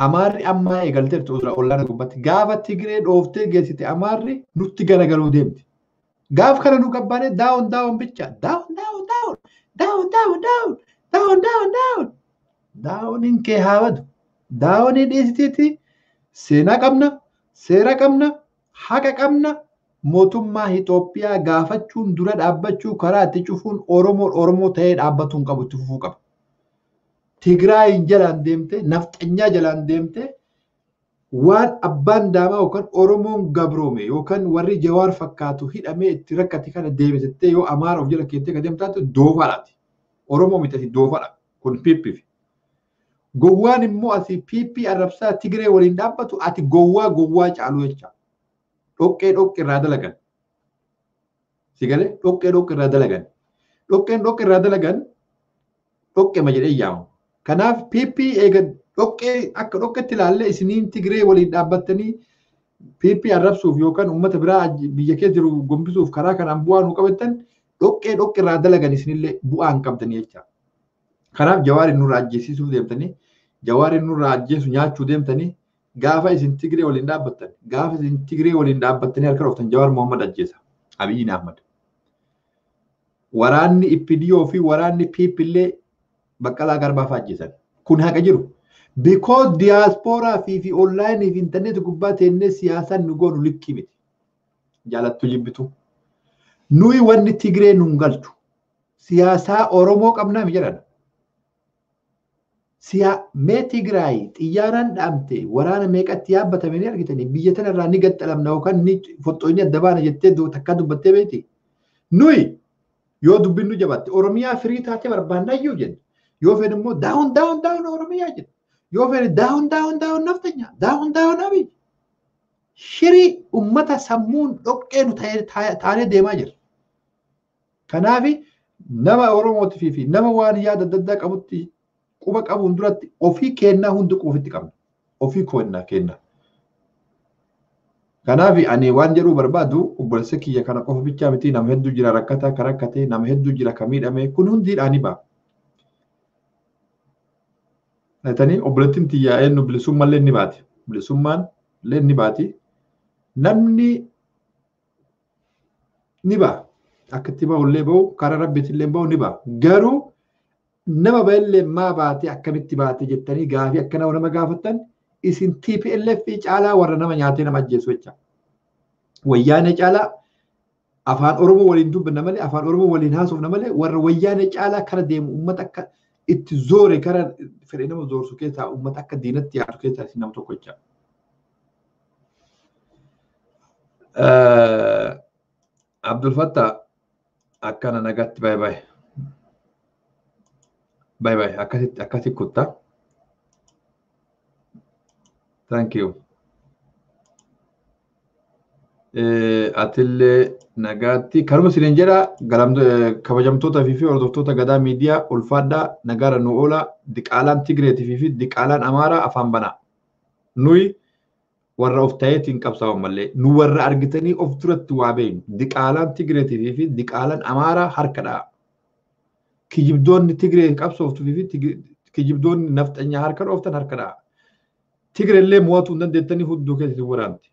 Amaarri ammaa eegalteerti ollaana gubbatti. Gaafa Tigree dhooftee geessite Amaarri nutti garagaluu deemti. Gaaf kana nu gabbaanee daawon daawon bicha. Daawon daawon daawon. Daawon daawon daawon. Daawon daawon daawon. Daawoniin kee haa badu. Daawonii dhiisitiiti seenaa qabna, seera qabna, haqa qabna. Mootummaa Itoophiyaa gaafachuun dura dhaabbachuu karaa itti cufuun Oromoon Oromoo ta'ee dhaabbatuu hin qabu itti fufuu qaba. Tigraayin jalaan deemte, nafxanyaa jalaan deemte waan abbaan daamaa yookaan Oromoon gabroome yookaan warri Jawaar fakkaatu hidhamee itti rakkate kana deebisattee yoo Amaara of jala keettee kan deemtu taate doofaadhaati. Oromoo miti ati doofaadha. Kun PPfi. Gowwaan immoo asii PP arrabsaa Tigree waliin dhaabbatu ati gowwaa gowwaa caalu jecha. Dhoqqee dhoqqee irraa dalagan. Si galee dhoqqee dhoqqee irraa dalagan. Dhoqqeen dhoqqee irraa dalagan dhoqqeema jedhee yaamamu. Kanaaf PP eega dhoqqee akka dhoqqetti ilaallee isiniin Tigree waliin dhaabbattanii PP arrabsuuf yookaan uummata biraa biyya keessa jiru gombisuuf karaa kanaan bu'aa nu qabattan dhoqqee dhoqqee irraa dalagan isinillee bu'aa hin qabdanii jecha. Kanaaf Jawaariin nurraa ajjeesisuuf deemtanii Jawaariin nurraa ajjeesu nyaachuu deemtanii gaafa isin Tigree waliin dhaabbattan gaafa isin Tigree waliin dhaabbattanii harka dhooftan Jawaar Mohammad ajjeesa Abiyyiin Ahmad. Waraanni IPDO fi waraanni PP illee Baqqalaa Garbaa fa'aa ajjeesan. Kun haqa jiru. Because diaspora fi online fi internet gubbaa teennee siyaasaan nu goonu likkii miti. Jaalattu jibbitu. Nuyi wanni Tigree nun galchu. Siyaasaa Oromoo qabnaa mi jedhan. Mee Tigraay xiyyaaraan dhaamte waraana meeqatti yaabbatame ni argitanii biyya tanarraa ni gaxxalamna yookaan ni foxxoonni adda baana jettee takkaa dubbattee beekti. Nuyi yoo dubbinnu jabaatte Oromiyaa firii taatee barbaannayyuu jenna. Yoo fedhe immoo down down down Oromiyaa jenna. Yoo fedhe down down down naftanya down down Abiy. Shirii ummata sammuun dhoqqee nu taanee deemaa jira. Kanaaf nama Oromootii fi nama waan yaada adda addaa qabutti quba qabuun duratti ofii kennaa hundi quba ofitti qabna. Ofii kennaa. Kanaaf ani waan jedhuu barbaadu obboleessa kiyya kana qofa bichaa miti nama hedduu jira rakkataa ka rakkate nama hedduu jira ka miidhame kun hundiidhaan ba'a. Tani obboleettiin tiyyaa eenyu bilisummaan ni baati. Bilisummaan illee ni baati. Namni ni ba'a. Akka itti bahu illee bahu karaa rabbiitti illee bahu ni ba'a. Garuu nama ba'ellee maa baate akkamitti baate jettanii gaafii akka nama gaafattan isin TPLF caalaa warra nama nyaatee nama ajjeesu jecha. Wayyaanee caalaa afaan Oromoo waliin dubbanna malee afaan Oromoo waliin haasofna malee warra wayyaanee caalaa kara deemu uummata akka itti zoore kara fedhe nama zoorsu keessaa uummata akka diinatti yaadu keessaa isin nama tokko jecha. Abdul Fattah akkana nagaatti baay'ee baay'ee. Bye bye. Akkasi kuttaa. Thank you. Atillee nagaatti kanuma isiniin jedha kabajamtoota fi hordoftoota Gadaa Miidiyaa ulfaadhaa nagaara nu oola diqaalaan Tigreetii fi diqaalaan Amaaraa afaan banaa. Nuyi warra of ta'eetiin qabsaa'u malee nu warra argitanii of duratti waa beeknu diqaalaan Tigreetii fi diqaalaan Amaaraa harka dha'a. Kijibdoonni Tigree qabsooftuu fi kijibdoonni nafxanyaa harka dhooftan harka dha'a. Tigrellee mo'atuu hin dandeettanii hudduu keessa isin waraanti.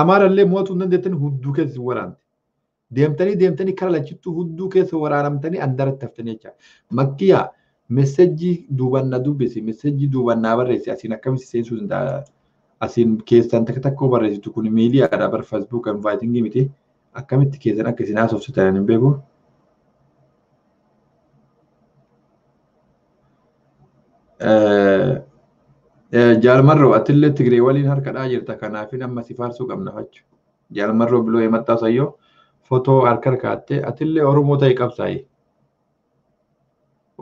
Amaarallee mo'atuu hin dandeettanii hudduu keessa isin waraanti. Deemtanii deemtanii kara lachittuu hudduu keessa waraanamtanii andaratti haftanii jecha. Makkiyaa messejjii duubaan na dubbisi, messejjii duubaan naa barreessi asiin akkamitti seensuu danda'a? Asiin keessan takka takkoo barreessitu kun miidiyaadha bar Facebook invitingii miti. Akkamitti keessan akka isin haasofsitan hin beeku. Jaalmarroo atillee Tigree waliin harka dhaa jirta kanaafin amma si faarsuu qabna fachu. Jaalmarroo biloo himattaa sayyoo fotoo harka harkaattee atillee Oromoo ta'e qabsaa'i.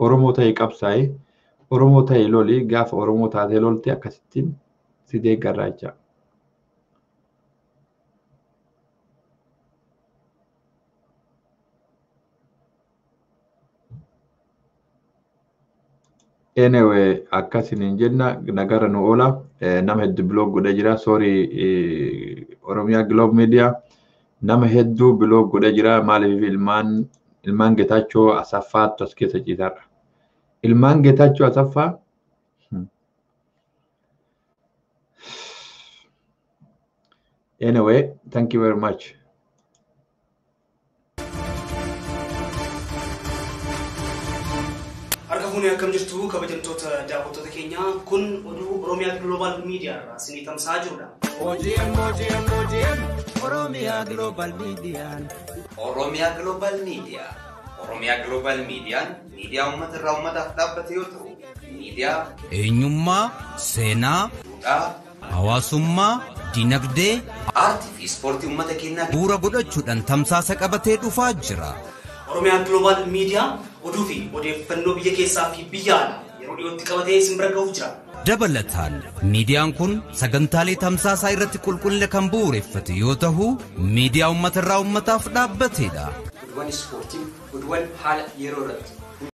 Oromoo ta'e qabsaa'i. Oromoo ta'e loli gaafa Oromoo taatee lolte akkasittiin si deeggarraa jecha. Anyway, akkasiniin jenna nagara nu oola nama hedduu blog godhee jira sorry Oromiyaa Globe Media nama hedduu blog godhee jira maaliif ilmaan Getaachoo Asaffaatu as keessa ciisaadha. Ilmaan Getaachoo Asaffaa Anyway, thank you very much. Harka fuunee akkam jirtu kabajamtoota daawwattoota keenyaa kun oduu Oromiyaa Global Media irraa isinii tamsa'aa jirudha. OGM OGM OGM Oromiyaa Global Miidiyaan. Oromiyaa Global Media. Oromiyaa Global Miidiyaan miidiyaa uummata irraa uummataaf dhaabbate yoo ta'u, miidiyaa Eenyummaa, seenaa, duudhaa, hawaasummaa, dinagdee aartii fi ispoortii uummata keenyaa bu'uura godhachuudhaan tamsaasa qabatee dhufaa jira. Oromiyaa Global Media oduu fi odeeffannoo biyya keessaa fi biyya alaa yeroo dhiyootti qabatee isin bira gahuuf jira. Dabalataan miidiyaan kun sagantaalee tamsaasaa irratti qulqullina kan bu'uureffate yoo ta'u, miidiyaa uummata irraa uummataaf dhaabbatedha. Oduuwwan ispoortii, oduuwwan haala yeroo irratti